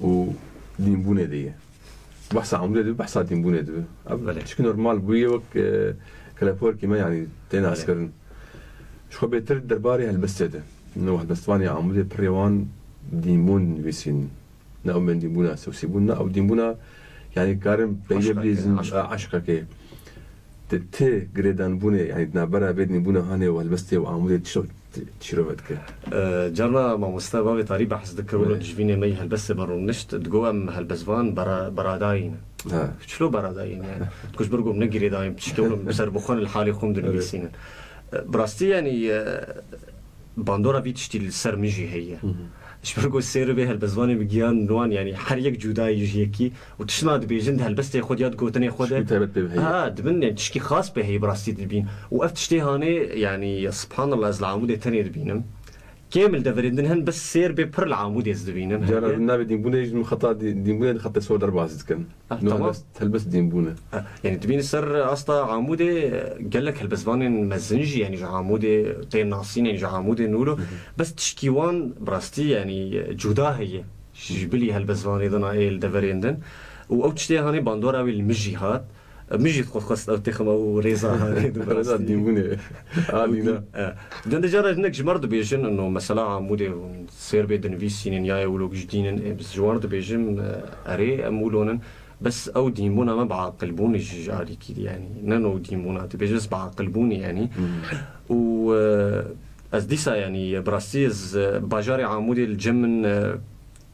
û dînbûnê de ye. Behsa Amûdê dibe, behsa dînbûnê dibe. Ev, belê, tişkî normal bûye wek, e, keleporkî me, yanî tê, belê, naskirin. Ji xwe bêtir derbarê helbestê de. No helbestvanê Amûdê pirê wan dînbûn nivîsîn. Ne ew mendî bûna sewsî bûn, ne ew dîn bûna, yanî karin peyvê eşqekê, bilîzin, eşq, e, eşqekê. Ti, ti girêdanbûnê, yanî di navbera vê dîn bûna hanê û helbestê û Amûdê çi, çi, çîrove dike? E, carna mamoste bavê tarî behs dikir, wilo, evet, civînê me yî helbestê me rûnişt, digo em helbestvan bera-, beradayî ne. Ha. Çilo beradayî ne yani? Digo ji ber ku em ne girêdayî, piştî wilo em ser bi xwe li halê xwe em dinivîsînin. Evet. E, bi rastî yani, e, bandora vî tiştî li ser min jî heye. Hı hı. Ji ber ku sêr vê helbestvanê min giyan wan, yanî her yek cuda ye ji yekî û tişt ma dibêjin di helbestê xwe de ya di gotinê xwe de. Tişkî taybet pê heye. Ha, dibin, yanî tişkî xas pê heye bi rastî dibîn. Û ev tiştê hanê, yanî, subhanallah, ez li Amûdê tenê dibînim. Kêm li deverên din hin, bes sêr bê pir li Amûdê ez dibînim. Cara heye. Navê dînbûnê ji min xeta dî-, dînbûnê di xetê sor derbas dikin. Ah, no, tamam. Helbest, helbest dînbûn e. Ah, yani dibînî ser asta Amûdê, e, gelek helbestvanên mezin jî, yani ji Amûdê tên nasîn, yani ji Amûdê nûlo. Hı hı. Bes tişkî wan bi rastî yani, e, cuda heye. Ji bilî helbestvanê din a ê li deverên din. Û ew tiştê hanê bandora wê li min jî hat. E, min jî xwe xwest ew têxim ew rêza hanê di rêza rastî. Dînbûnê. Alîna. E, dende cara hinek ji me re dibêjin, no mesela Amûdê hûn sêr bê dinivîsînin ya ewlo ji dînin, ê, ji wan re dibêjim, e, erê em wilo nin. Bes ew dînbûna me bi aqilbûnê jî ji alîkî de, yanî ne no dînbûna, tu bêjî bes bi aqilbûnê, yanî. Hmm. Û, e, ez dîsa, yanî, bi rastî ez, e, bajarê Amûdê li cem min, e,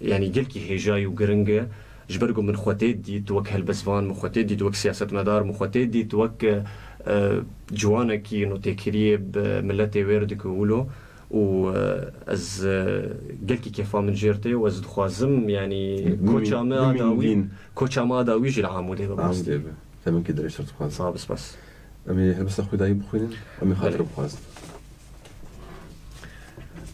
yanî gelkî hêjayî û giring e, ji ber ku min xwe tê dît wek helbestvan, min xwe tê dît wek siyasetmedar, min xwe tê dît wek, e, e, ciwanekî notêkiriyê bi miletê wê re dike wilo. Û, e, ez, e, gelkî kêfa min jê re tê û ez dixwazim, yanî, koça me a dawî, koça me a dawî jî li Amûdê be. Amûdê be. Teminkî dirêj ser dixwazim. Sağ ol, spas. Em ê helbesta Xwedayî bixwînin, em ê xatir bixwazin.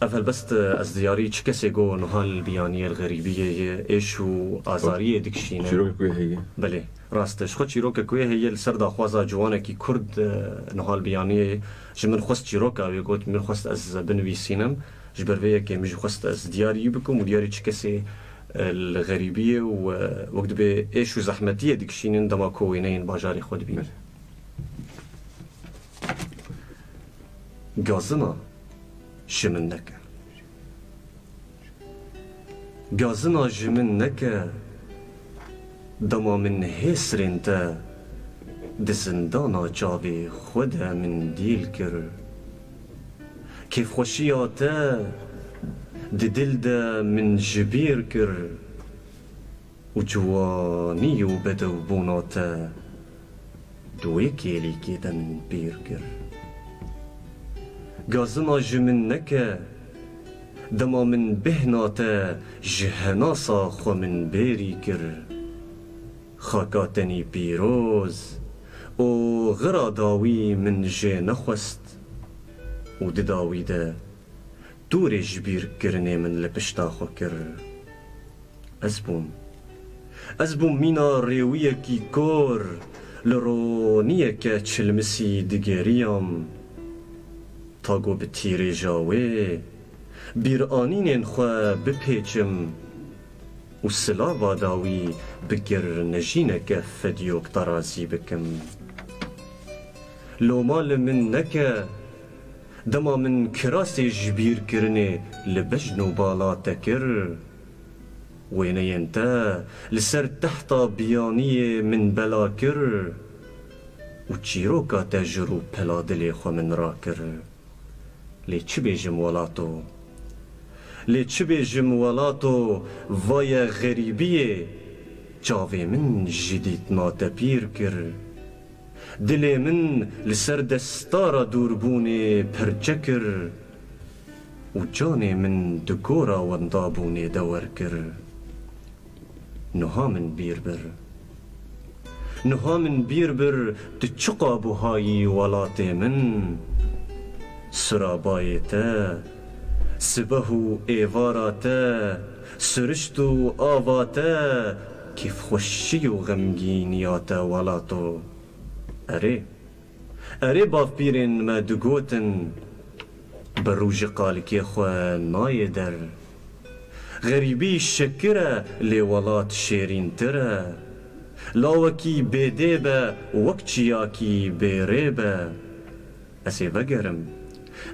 Ev helbest, e, ez diyarî çi kesê go niha li biyaniyê li xerîbiyê ye, êş û azariyê dikişîne. Çîrokek wê heye. Belê. Rast e, ji xwe çîrokek wê heye li ser daxwaza ciwanekî Kurd, e, niha li biyaniyê ji min xwest çîroka wê got, min xwest ez binivîsînim. Ji ber vê yekê min jî xwest ez diyarî wî bikim û diyarî çi kesê, e, li xerîbiyê û, e, wek dibê êş û zehmetiyê dikişînin dema ku wêneyên bajarê xwe dibînin. Belê. Gazina ji min neke. Gazina ji min neke, dema min hêsrên te di zindana çavê xwe de min dîl kir. Kêfxweşiya te di dil de min ji bîr kir û ciwanî û bedewbûna te Di wê kêlîkê de min pîr kir. Gazina ji min neke, dema min bêhna te ji henasa xwe min bêrî kir. Xaka tenî pîroz û xira dawî min jê nexwest û di dawî de tûrê ji bîr kirinê min li pişta xwe kir. Ez bûm. Ez bûm mîna rêwiyekî kor, li roniyeke çilmisî digeriyam. Ta ku bi tîrêja wê bîranînên xwe bipêçim û silava dawî bi girnejîneke fedyoq terazî bikim. Loma li min neke, dema min kirasê ji bîr kirinê li bejn û bala te kir. Wêneyên te li ser tehta biyaniyê min bela kir û çîroka te ji rûpela dilê xwe min rakir. Lê çi bêjim welato? Lê çi bêjim welato, vaye xerîbiyê, çavê min ji dîtina te pîr kir. Dilê min li ser destara dûrbûnê perçe kir û canê min di gora wendabûnê de wer kir. Niha min bîr bir. Niha min bîr bir, tu çiqa buhayî welatê min. Sirabayê te, sibeh û êvara te, sirişt û ava te, kêfxweşî û xemgîniya te welato. Erê, erê bavpîrên me digotin, bi rû ji qalikê xwe nayê der. Xerîbî şekir e, lê welat şêrîntir e. Lawekî bêdê be, wek çiyakî bêrê be. Ez ê vegerim,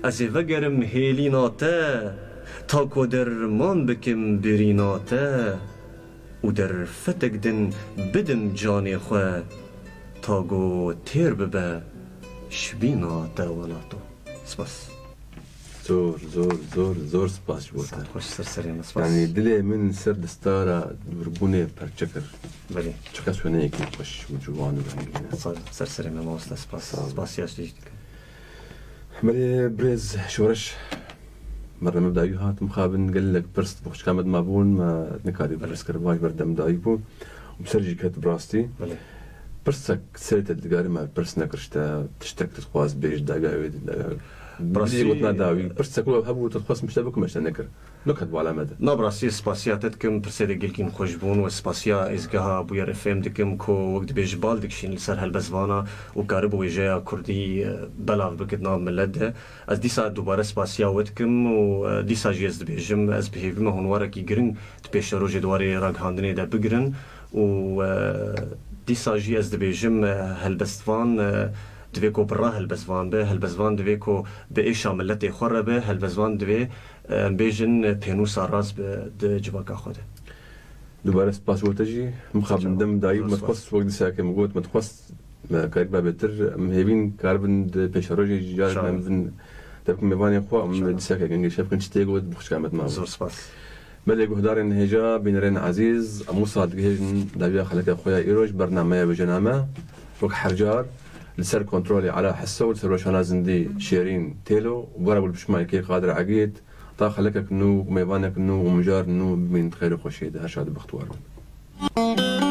ez ê vegerim hêlîna te, ta ku derman bikim birîna te û derfetek din bidim canê xwe, ta ku têr bibe şibîna te welato. Spas. Zor, zor, zor, zor spas ji bo te. Saet xweş, ser serê me, spas. Yanî dilê min ser distara dûrbûnê perçe kir. Belê. Çiqas wêneyekî xweş û ciwan û rengîn e. Sağ ol, ser serê me mamoste, spas. Sağ ol. Spasiya ji te jî dikim. Belê birêz Şoreş, bername bi dawî hat, mixabin gelek pirs bi xwişka me dimabûn, me nikarî Belê. Pirs kir, vaj berdem dawî bû. Û bi ser jî ket bi rastî. Belê. Pirsek serê te digarî me pirs nekir ji te, tiştek tu dixwaz bêj dawiya wê de. Bi rastî, gotina dawî. Pirsek wilo hebû, tu dixwaz min ji te bikim, me ji te nekir. Niket bala me de. Na, bi rastî spasiya te dikim, pirsê de gelkî min xweş bûn û spasiya êzgeha Bûyer F M dikim ku wek dibêje bal dikişîn li ser helbestvana û karibû wêjeya kurdî, e, belav bike di nav milet de. Ez dîsa dubare spasiya we dikim û, e, dîsa jî ez dibêjim, ez bi hêvî me hûn warekî giring di pêşerojê di warê ragihandinê de bigirin û, e, dîsa jî ez dibêjim, e, helbestvan, e, divê ku bi ra helbestvan be, helbestvan divê ku bi êşa miletê xwe re be, helbestvan divê, e, em bêjin, pênûsa rast be di civaka xwe de. Dubare spas bo te jî. Mixabin dem dayî, me dixwest wek dîsa ke min got, me dixwest me karîba bêtir, em hêvîn karibin di pêşerojê jî carek me bin te bikin mêvanê xwe, em dîsa ke gingê şev bikin çi tê got bi xwişka me dima. Zor spas. Belê guhdarên hêja, bînerên ezîz, em wisa digihêjin dawiya xeleka xwe ya îroj, bernameya wêjename, wek her car, li ser kontrolê Ela Heso û li ser weşana zindî Şêrîn Têlo, û bara bû li piştman kê Qadir Egîd, ta xelekek nû, mêvanek nû û mijar nû bimînin di xêr û xweşiyê de, her şad û bextwar bin.